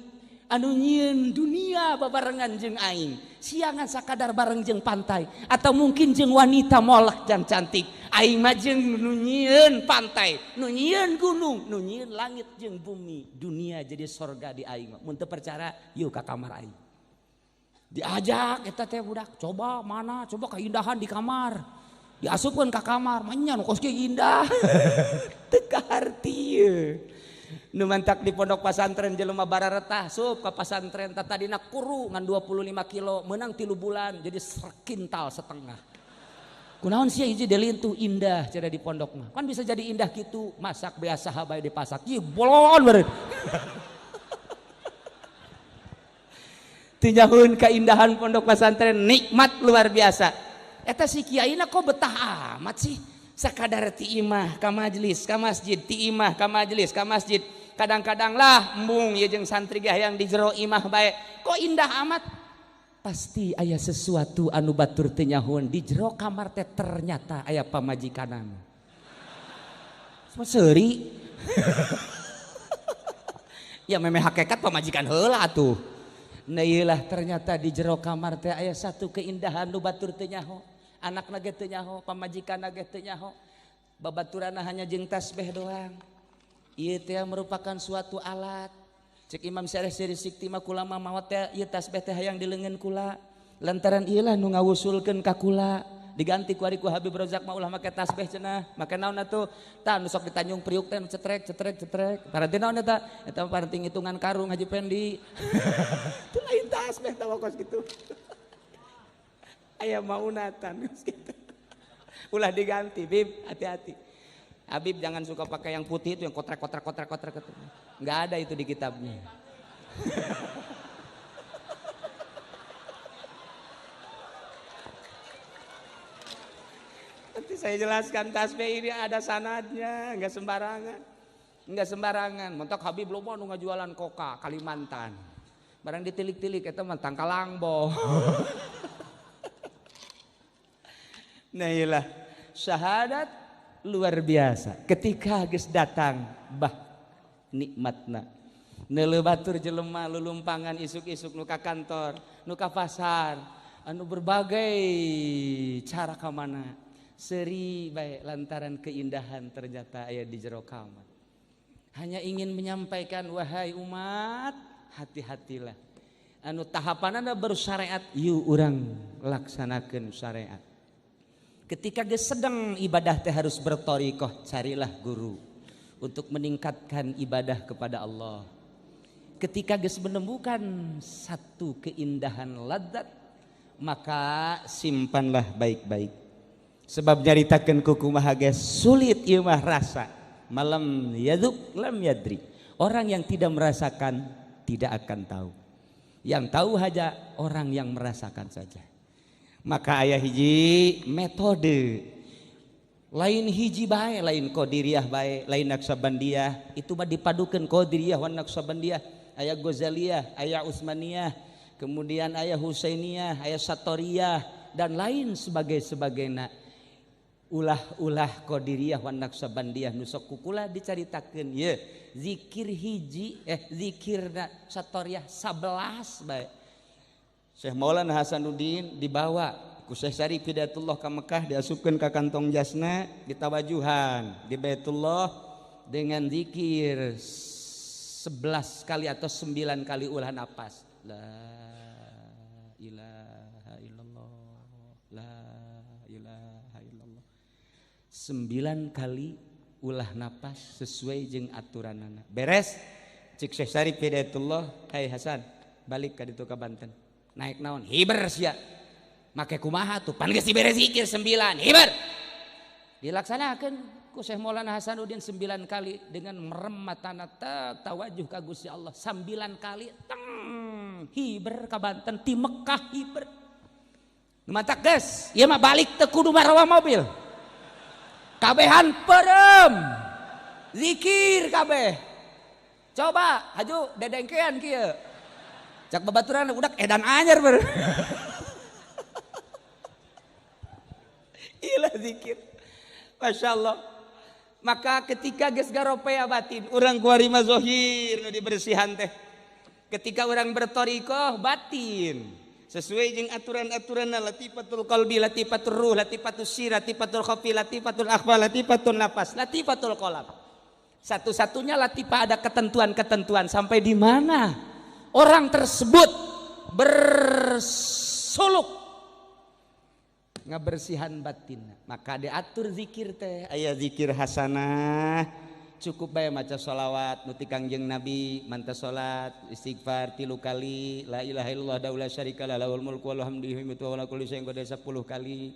anu nyieun dunia babarengan jeung aing. Siangan sakadar bareng jeung pantai atau mungkin jeung wanita molek dan cantik. Aing mah jeung nu nyieun pantai, nu nyieun gunung, nu nyieun langit jeung bumi. Dunia jadi sorga di aing. Mun teu percaya, yuk ka kamar aing. Diajak eta teh budak, coba mana, coba keindahan di kamar. Diasupkeun ka kamar, manya nu kos kieu indah. Teu kaharti ye. Nu mantak di pondok pasantren jelema bararetah sup ka pasantren tadina kuru ngan 25 kilo menang 3 bulan jadi sekintal setengah. Kunaon sia hiji delintuh indah cenah di pondok mah. Kan bisa jadi indah kitu, masak biasa bae dipasak. Ieu bolon beureun. Teu nyahueun kaindahan pondok pasantren nikmat luar biasa. Eta si kiaina kok betah amat sih? Sakadar ti imah ka majelis ka masjid, ti imah ka majelis ka masjid. Kadang-kadang lah embung ieu jeung santri ge hayang di jero imah bae. Kok indah amat? Pasti aya sesuatu anu batur teu nyahoeun di jero kamar teh ternyata aya pamajikanana. Seuri. Ya memeh hakikat pamajikan heula atuh. Nah ieulah ternyata di jero kamar teh aya satu keindahan nu batur teu nyaho. Anakna ge teu nyaho, pamajikanna ge teu nyaho. Babaturanna hanya jeung tasbih doang. Ieu teh merupakan suatu alat. Cek Imam Syarif Siri Sikti mah kula mah maot teh ieu tasbih teh hayang di leungeun kula. Lantaran ieu lah nu ngawusulkeun ka kula. Diganti ku ari ku Habib Rozak mah ulah make tasbih cenah. Make naon atuh? Tah nu sok di Tanjung Priuk teh nu cetrek cetrek cetrek. Paranti naon eta? Eta mah paranti ngitungan karung Haji Pendi. Itu lain tasbih tah kos kitu. Aya maunatan gitu. Ulah diganti, Bib, hati-hati. Habib jangan suka pakai yang putih itu yang kotrek kotrek kotrek kotrek. Enggak ada itu di kitabnya. Nanti saya jelaskan tasbih ini ada sanadnya, enggak sembarangan. Enggak sembarangan. Mentok Habib loba nu ngajualan koka Kalimantan. Barang ditilik-tilik eta mah tangkalangbo. Nah iyalah syahadat luar biasa. Ketika geus datang bah nikmatna. Neuleuh batur jelema lulumpangan isuk-isuk nu ka kantor, nu ka pasar, anu berbagai cara ka mana. Seuri bae lantaran keindahan ternyata aya di jero kamar. Hanya ingin menyampaikan wahai umat, hati-hatilah. Anu tahapanana baru syariat, yuk urang laksanakeun syariat. Ketika geus sedang ibadah teh harus bertorikoh, carilah guru untuk meningkatkan ibadah kepada Allah. Ketika geus menemukan satu keindahan ladzat, maka simpanlah baik-baik. Sebab nyaritakeun ku kumaha ge sulit ieu mah rasa. Malam yadzuk lam yadri. Orang yang tidak merasakan tidak akan tahu. Yang tahu hanya orang yang merasakan saja. Maka aya hiji metode lain hiji bae, lain qadiriyah bae, lain naksabandiyah, itu mah dipadukeun qadiriyah wan naksabandiyah, aya Ghazaliyah, aya Utsmaniyah, kemudian aya Husainiyah, aya Satoriyah dan lain sebagainya. Ulah-ulah qadiriyah wan naksabandiyah nu sok kukula dicaritakeun ye zikir hiji zikirna Satoriyah 11 bae. Syekh Maulana Hasanuddin dibawa ku Syekh Syarif Hidayatullah ka Mekah, diasupkeun ka kantong jasna, ditawajuhan di Baitullah, dengan zikir 11 kali atau 9 kali ulah napas. La ilaha illallah, la ilaha illallah. 9 kali ulah napas sesuai jeung aturanana. Beres cik Syekh Syarif Hidayatullah, "Hai Hasan, balik ka ditu ka Banten." Naik naon? Hiber sia. Make kumaha tuh? Pan geus dibere zikir 9, hiber. Dilaksanakeun ku Syekh Maulana Hasanuddin 9 kali dengan merem matana tawajuh ka Gusti Allah 9 kali teng hiber ka Banten ti Mekah hiber. Matak geus, ieu mah balik teu kudu marawa mobil. Kabehan perem. Zikir kabeh. Coba haju dedengkean kieu. Cak babaturan udak edan anyar ber. Ilah zikir. Masya Allah. Maka ketika geus garopea batin, urang kuari mah zahir nu dibersihan teh. Ketika urang berthariqah batin sesuai jeung aturan-aturan latifatul qalbi, latifatul ruh, latifatul sir, latifatul khafi, latifatul akhfa, latifatul nafas, latifatul qalb. Satu-satunya latifah ada ketentuan-ketentuan sampai di mana orang tersebut bersuluk ngabersihan batin. Maka diatur zikir teh, aya zikir hasanah, cukup bae maca sholawat nu ti Kangjeng Nabi, manta salat, istighfar 3 kali, la ilaha illallah wa la syarika lah lahul mulku wa lahul hamdu wa ala kulli syai'in qadir 10 kali.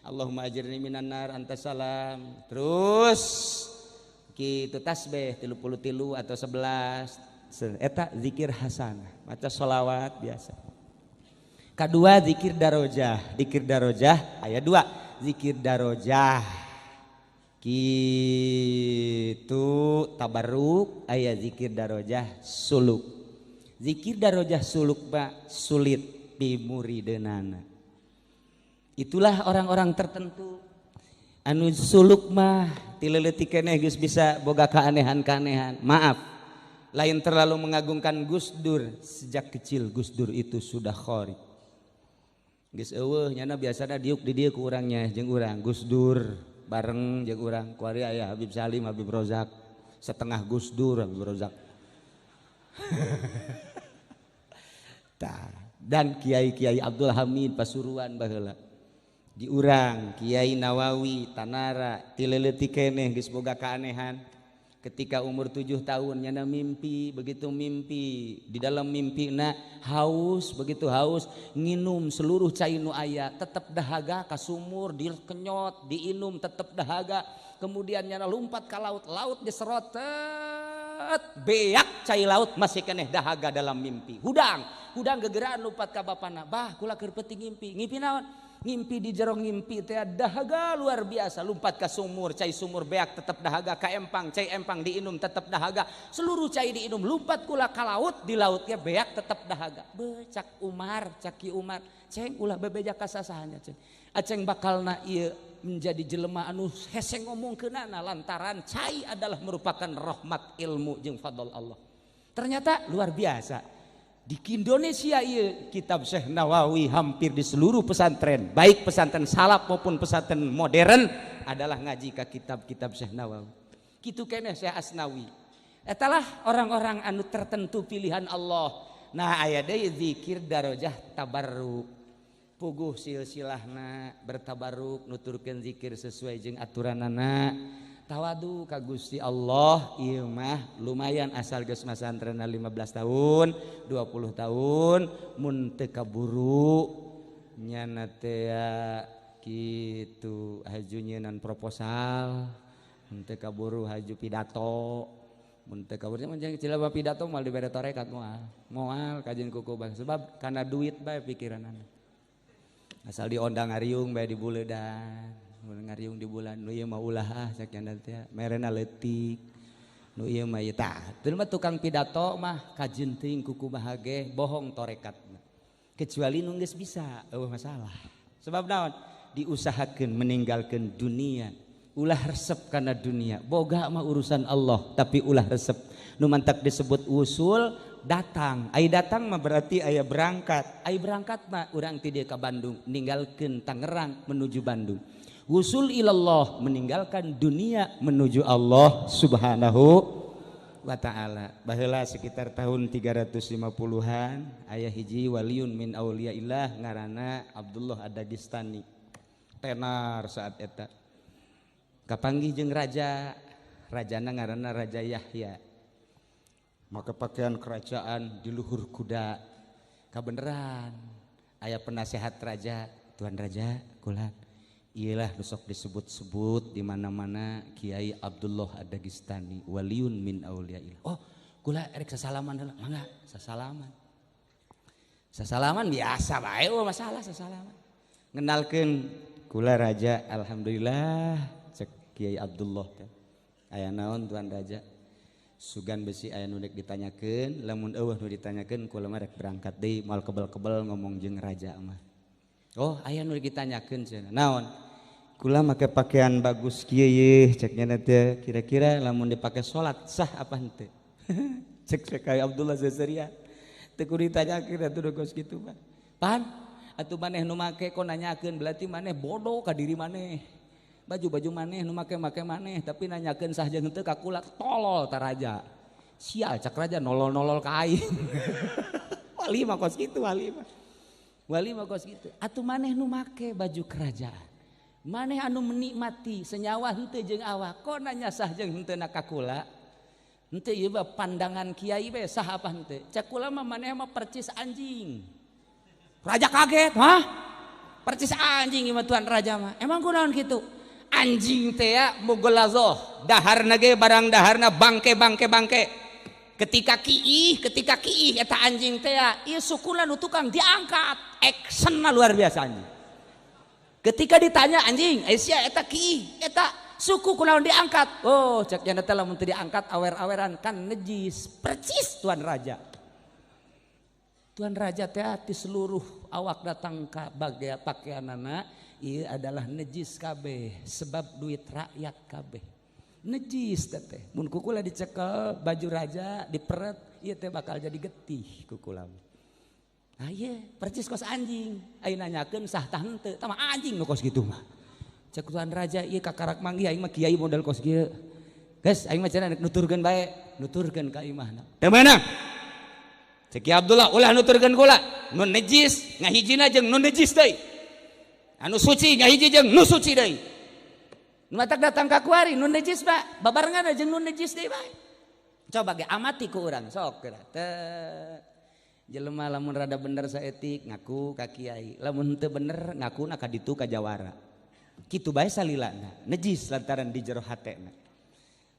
Allahumma ajirni minan nar anta salam. Terus kitu tasbih 33 atau 11. Eta zikir hasanah, maca sholawat biasa. Kedua zikir darojah, zikir darojah aya 2, zikir darojah kitu tabarruk, aya zikir darojah suluk. Zikir darojah suluk pak sulit pimurideunana. Itulah orang-orang tertentu anu suluk mah ti leutik keneh geus bisa boga keanehan-keanehan. Maaf, lain terlalu mengagungkan Gus Dur, sejak kecil Gus Dur itu sudah khori. Geus eueuh nyana biasana diuk di dieu ku urangnya jeung urang Gus Dur bareng jeung urang kuari aya Habib Salim, Habib Rozak, setengah Gus Dur Habib Rozak. Tah, dan kiai-kiai Abdul Hamid Pasuruan baheula. Di urang Kiai Nawawi Tanara ti leutik keneh geus boga keanehan. Ketika umur 7 tahun nyana mimpi, begitu mimpi di dalam mimpina haus, begitu haus nginum seluruh cai nu aya tetep dahaga, ka sumur dikenyot diinum tetep dahaga. Kemudian nyana lompat ka laut, laut diserot beak cai laut masih keneh dahaga dalam mimpi. Hudang, hudang gegeraan lompat ka bapana, bah kula keur peuting ngimpi. Ngimpi naon? Ngimpi di jero ngimpi teh dahaga luar biasa, lompat ke sumur, cai sumur beak tetap dahaga, ka empang, cai empang diinum tetap dahaga, seluruh cai diinum, lompat kula ka laut, di lautnya beak tetap dahaga. Be cak Umar, cak Ki Umar, ceng ulah bebeja kasasahanya ceng. Aceng bakalna ieu menjadi jelema anu hese ngomongkeunana lantaran cai adalah merupakan rahmat ilmu jeung fadl Allah. Ternyata luar biasa. Di Indonesia iya, kitab Syekh Nawawi hampir di seluruh pesantren, baik pesantren salaf maupun pesantren modern adalah ngaji ke kitab-kitab Syekh Nawawi. Kitu keneh Syekh Asnawi. Etalah orang-orang anu tertentu pilihan Allah. Nah aya deui zikir darajah tabarruk. Puguh silsilahna bertabarruk nuturkeun zikir sesuai jeung aturanana. Tawadu ka Gusti Allah ieu mah lumayan asal geus masantrenna 15 tahun, 20 tahun mun teu kaburu nyana teh kitu haju nyeunan proposal, mun teu kaburu haju pidato, mun teu kaburu mun jeung cilaba pidato moal dibere tarekat moal. Moal kajeun kuku bang sebab kana duit bae pikiranana. Asal diondang ngariung bae dibuledan. Ngariung di bulan nu ieu mah ulah ah cak nya teh merena leutik nu ieu mah ieu tah teu mah tukang pidato mah kajeun teuing kuku bahage bohong torekatna kecuali nu geus bisa eueuh masalah sebab naon diusahakeun meninggalkeun dunia ulah resep kana dunia boga mah urusan Allah tapi ulah resep nu mantak disebut usul datang ai datang mah berarti aya berangkat ai berangkat mah urang ti dieu ka Bandung ninggalkeun Tangerang menuju Bandung. Wusul ilallah, meninggalkan dunia menuju Allah Subhanahu wa ta'ala. Baheula sekitar tahun 350-an aya hiji waliun min auliyaillah ngaranna Abdullah Ad-Dagestani. Tenar saat eta. Kapanggih jeung raja, rajana ngaranna Raja Yahya. Maka pakaian kerajaan di luhur kuda. Kabeneran aya penasehat raja, "Tuan Raja, kula iyalah nu sok disebut-sebut di mana-mana Kiai Abdullah Ad-Dagestani, waliun min auliyaillah." "Oh, kula erek sasalaman heula." "Mangga, sasalaman." Sasalaman biasa bae, oh masalah sasalaman. Ngenalkeun, "Kula raja, alhamdulillah," cek Kiai Abdullah teh. "Aya naon, Tuan Raja?" "Sugan besi aya nu rek ditanyakeun, lamun eueuh nu ditanyakeun kula mah rek berangkat deui, moal kebel-kebel ngomong jeung raja mah." "Oh, aya nu rek ditanyakeun," cenah. "Naon?" "Kula make pakaian bagus kieu yeuh," cek nya teh, "kira-kira lamun dipake salat sah apa henteu?" Cek Kiai Abdullah seserian. Teu kudu ditanyakeun atuh kos kitu mah. "Pan, atuh maneh nu make kok nanyakeun, berarti maneh bodoh ka diri maneh. Baju-baju maneh nu make-make maneh, tapi nanyakeun sah jeung henteu ka kula, tolol ta raja." "Sial," cak raja, "nolol-nolol ka aing." Wali mah kos kitu, wali mah. Wali mah kos kitu. Atuh maneh nu make baju kerajaan. Maneh anu menikmati senyawa henteu jeung awak, kok nanya sah jeung henteu na ka kula? Henteu ieu mah pandangan kiai we, sah apa henteu? Cek kula mah maneh mah percis anjing. Raja kaget, "Hah? Percis anjing ieu mah tuan raja mah. Emang kunaon kitu?" "Anjing teh ya mugolazoh, daharna ge barang daharna bangke bangke bangke. Ketika kiih eta anjing teh ya, ieu sukuna nu tukang diangkat, actionna luar biasa anjing. Ketika ditanya anjing, eh sia eta kiih, eta suku kunaon diangkat? Oh, cek nya teh lamun teu diangkat awer-aweran kan nejis." Percis tuan raja. Tuan raja teh di seluruh awak datang ka bagai pakaianana ieu adalah nejis kabeh sebab duit rakyat kabeh. Nejis teh. Mun kukula dicekel baju raja diperet ieu teh bakal jadi getih kukula. Nah ieu percis kos anjing. Ayeuna nanyakeun sah tah henteu, tah mah anjing nu kos kitu mah. Cek tuan raja ieu kakarak manggih aing mah kiai model kos kieu. Geus aing mah cenah nuturkeun bae, nuturkeun ka imahna. Teu meunang. Cek Ki Abdullah ulah nuturkeun kula, nu nejis ngahijina jeung nu nejis deui. Anu suci ngahiji jeung nu suci deui. Nu matak datang ka kuari nu nejis ba, babarengan jeung nu nejis deui bae. Coba ge amati ku urang sok geura. Teh jelema lamun rada bener saeutik ngaku ka kiai, lamun henteu bener ngakuna ka ditu ka jawara. Kitu bae salilana, nejis lantaran di jero hatena.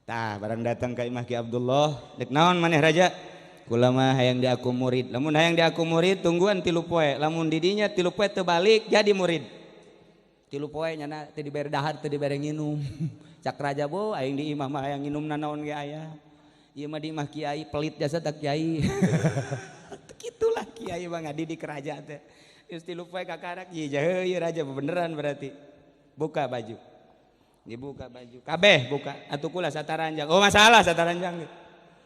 Tah barang datang ka imah Ki Abdullah, "Dek naon maneh raja?" "Kula mah hayang diaku murid." "Lamun hayang diaku murid tungguan 3 poe, lamun didinya 3 poe teu balik jadi murid." 3 poe nyana teu dibere dahar, teu dibere nginum. Cak raja, "Bo aing di imah mah hayang nginum nanaon ge aya. Ieu mah di imah kiai pelit jasa tak kiai." Kitulah kiai mah ngadidik raja teh. Geus 3 poe kakarak ieu jahe ieu raja beneran berarti. Buka baju. Dibuka baju. Kabeh buka. Atuh kula sataranjang. Oh masalah sataranjang.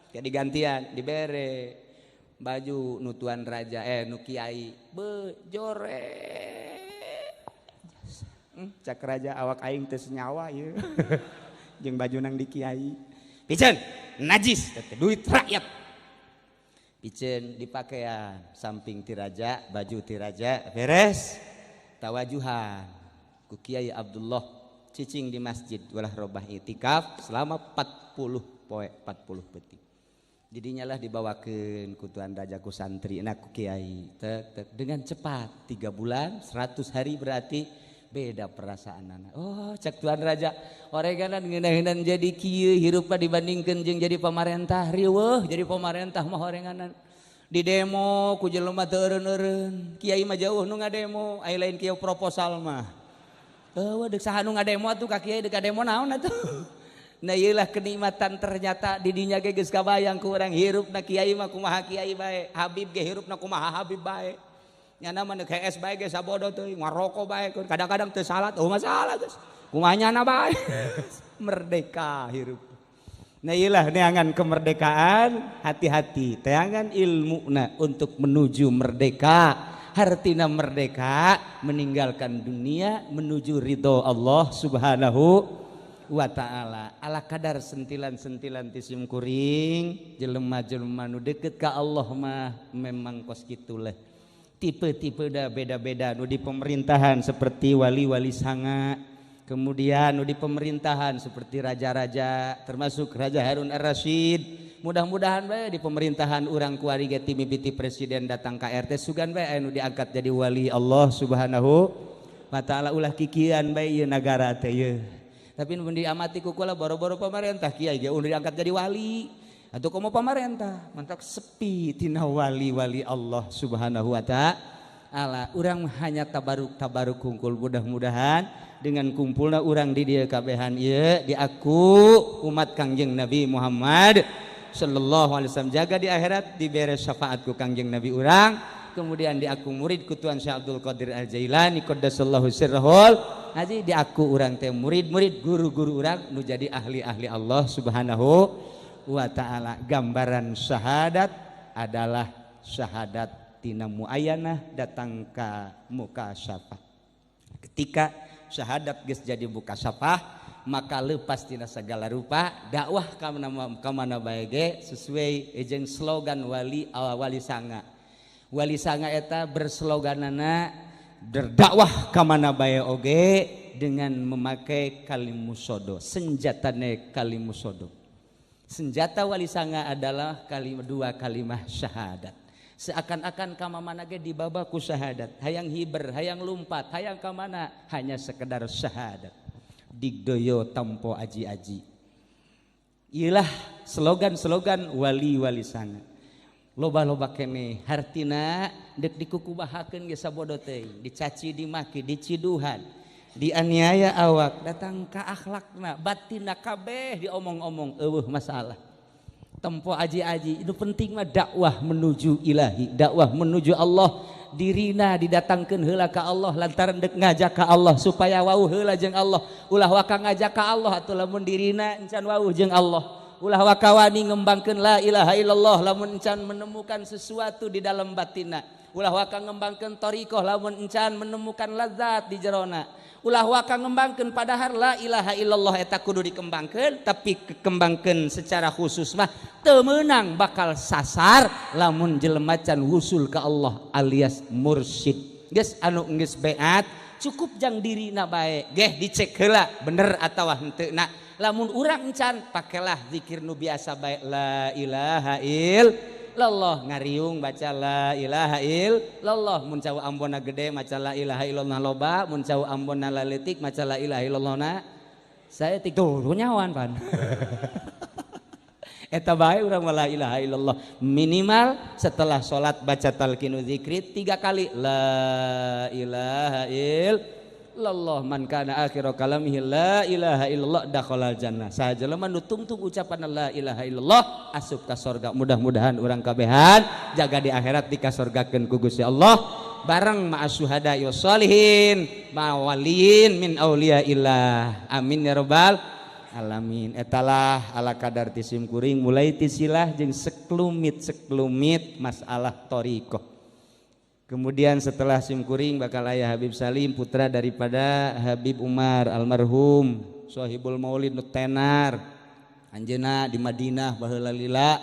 Jadi gantian dibere baju nu tuan raja nu kiai be jorek. Cak raja awak aing teu senyawa ieu. Jeung baju nang di kiai. Piceun najis teh duit rakyat. Piceun dipakaian samping ti raja, baju ti raja beres. Tawajuhan ku Kiai Abdullah cicing di masjid walah robah itikaf selama 40 poe 40 peuting. Jadinya lah dibawakeun ku tuan raja ku santri na ku kiai tek, tek, dengan cepat 3 bulan 100 hari berarti beda perasaan anak. Oh cek tuan raja oreganan ngeunaheunana jadi kieu hirup mah dibandingkeun jeung jadi pamarentah, riweuh jadi pamarentah mah orenganan di demo ku jelema teu eureun-eureun, kiai mah jauh nu ngademo, ai lain kieu proposal mah. Eueuh deuk saha nu ngademo atuh ka kiai, deuk ngademo naon atuh. Nah ieulah kenikmatan ternyata di dinya ge geus kabayang ku urang hirupna kiai mah kumaha kiai bae, habib ge hirupna kumaha habib bae. Nyana mah neuk hees bae ge sabodo teuing, ngaroko bae, kadang-kadang teu salat, oh masalah geus. Kumaha nyana bae. Merdeka hirup. Nah ieulah neangan kemerdekaan, hati-hati, teangan ilmuna untuk menuju merdeka. Hartina merdeka meninggalkan dunia menuju ridho Allah Subhanahu wa ta'ala. Ala kadar sentilan-sentilan ti sim kuring jelema-jelema nu deket ka Allah mah memang kos kitu leh. Tipe-tipe dah beda-beda, nu di pemerintahan seperti wali-wali sanga, kemudian nu di pemerintahan seperti raja-raja termasuk Raja Harun Ar-Rasyid. Mudah-mudahan bae di pemerintahan urang kuari ge ti mimiti presiden datang ka RT sugan bae anu diangkat jadi wali Allah Subhanahu wa ta'ala. Ulah kikian bae ieu nagara teh ieu. Tapi mun diamati ku kula boro-boro pamarentah kiai ge udah diangkat jadi wali atau komo pamarentah mantak sepi tina wali-wali Allah Subhanahu wa ta'ala. Urang hanya tabaruk-tabaruk kungkul, mudah-mudahan dengan kumpulna urang di dieu kabehan ieu diaku umat Kangjeng Nabi Muhammad sallallahu alaihi wasallam, jaga di akhirat dibere syafaat ku Kangjeng Nabi urang, kemudian diaku murid ku Tuan Syekh Abdul Qadir Al-Jailani qaddasallahu sirrahul haji, diaku urang teh murid-murid guru-guru urang nu jadi ahli-ahli Allah Subhanahu wa ta'ala. Gambaran syahadat adalah syahadat tina muayanah datang ka mukasyafah. Ketika syahadat geus jadi mukasyafah maka lepas tina segala rupa dakwah ka mana bae ge sesuai jeung slogan wali wali sanga. Wali sanga eta bersloganana berdakwah ka mana bae oge dengan memakai kalimusodo, senjatane kalimusodo. Senjata wali sanga adalah dua kalimah syahadat. Seakan-akan ka mana ge dibawa ku syahadat, hayang hiber, hayang lumpat, hayang ka mana hanya sekedar syahadat. Digdoyo tampo aji-aji. Iyalah slogan-slogan wali-wali sanga. Loba-loba kene hartina dek dikukubahakeun ge sabodo teh, dicaci, dimaki, diciduhan, dianiaya awak, datang ka akhlakna, batinna kabeh diomong-omong eueuh masalah. Tempo aji-aji itu penting mah dakwah menuju ilahi, dakwah menuju Allah, dirina didatangkeun heula ka Allah lantaran dek ngajak ka Allah supaya wauh heula jeung Allah. Ulah waka ngajak ka Allah atuh lamun dirina encan wauh jeung Allah. Ulah waka wani ngembangkeun la ilaha illallah lamun encan menemukan sesuatu di dalam batinna. Ulah waka ngembangkeun thariqah lamun encan menemukan lazat di jerona. Ulah waka ngembangkeun padahal la ilaha illallah eta kudu dikembangkeun, tapi kekembangkeun secara khusus mah teu meunang bakal sasar lamun jelema can wusul ka Allah alias mursyid. Geus anu geus beat cukup jang dirina bae geh dicek heula bener atawa henteu na. Lamun urang encan pakelah zikir nu biasa bae la ilaha illallah, ngariung baca la ilaha illallah, mun cau ambonna gede maca la ilaha illallah loba, mun cau ambonna laletik maca la ilaha illallah na saya tik tuh nyawan pan. Eta bae urang la ilaha illallah minimal setelah salat baca talqinu zikri 3 kali la ilaha illallah, man kana akhiru kalamihi la ilaha illallah dakhalal jannah. Saha jelema nu tungtung ucapan la ilaha illallah asup ka sorga. Mudah-mudahan urang kabehan jaga di akhirat dikasorgakeun ku Gusti Allah bareng ma'as syuhada wassalihin ma'waliyin min auliyaillah. Amin ya rabbal alamin. Etalah ala kadar ti sim kuring mulai ti silah jeung seklumit-seklumit masalah thariqah. Kemudian setelah simkuring bakal ayah Habib Salim putra daripada Habib Umar almarhum Sohibul Maulid nu tenar anjeunna di Madinah baheula lila.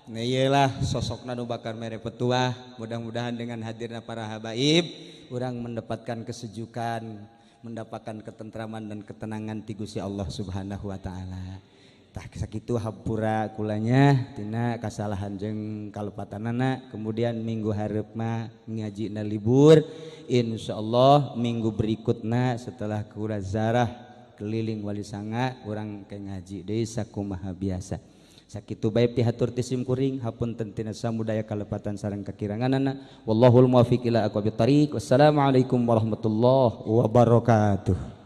Nah iyalah sosokna nu bakal mere petuah. Mudah-mudahan dengan hadirna para habaib urang mendapatkan kesejukan, mendapatkan ketentraman dan ketenangan ti Gusti Allah Subhanahu wa taala. Tah sakitu hampura kulanya tina kasalahan jeung kalepatanana. Kemudian minggu hareup mah ngajina libur, insyaallah minggu berikutna setelah kura zarah keliling wali sanga urang ke ngaji deui sakumaha biasa. Sakitu bae pihatur ti sim kuring, hapunten tina samudaya kalepatan sareng kakiranganana. Wallahul muwaffiq ila aqwamit thariq. Wassalamualaikum warahmatullahi wabarakatuh.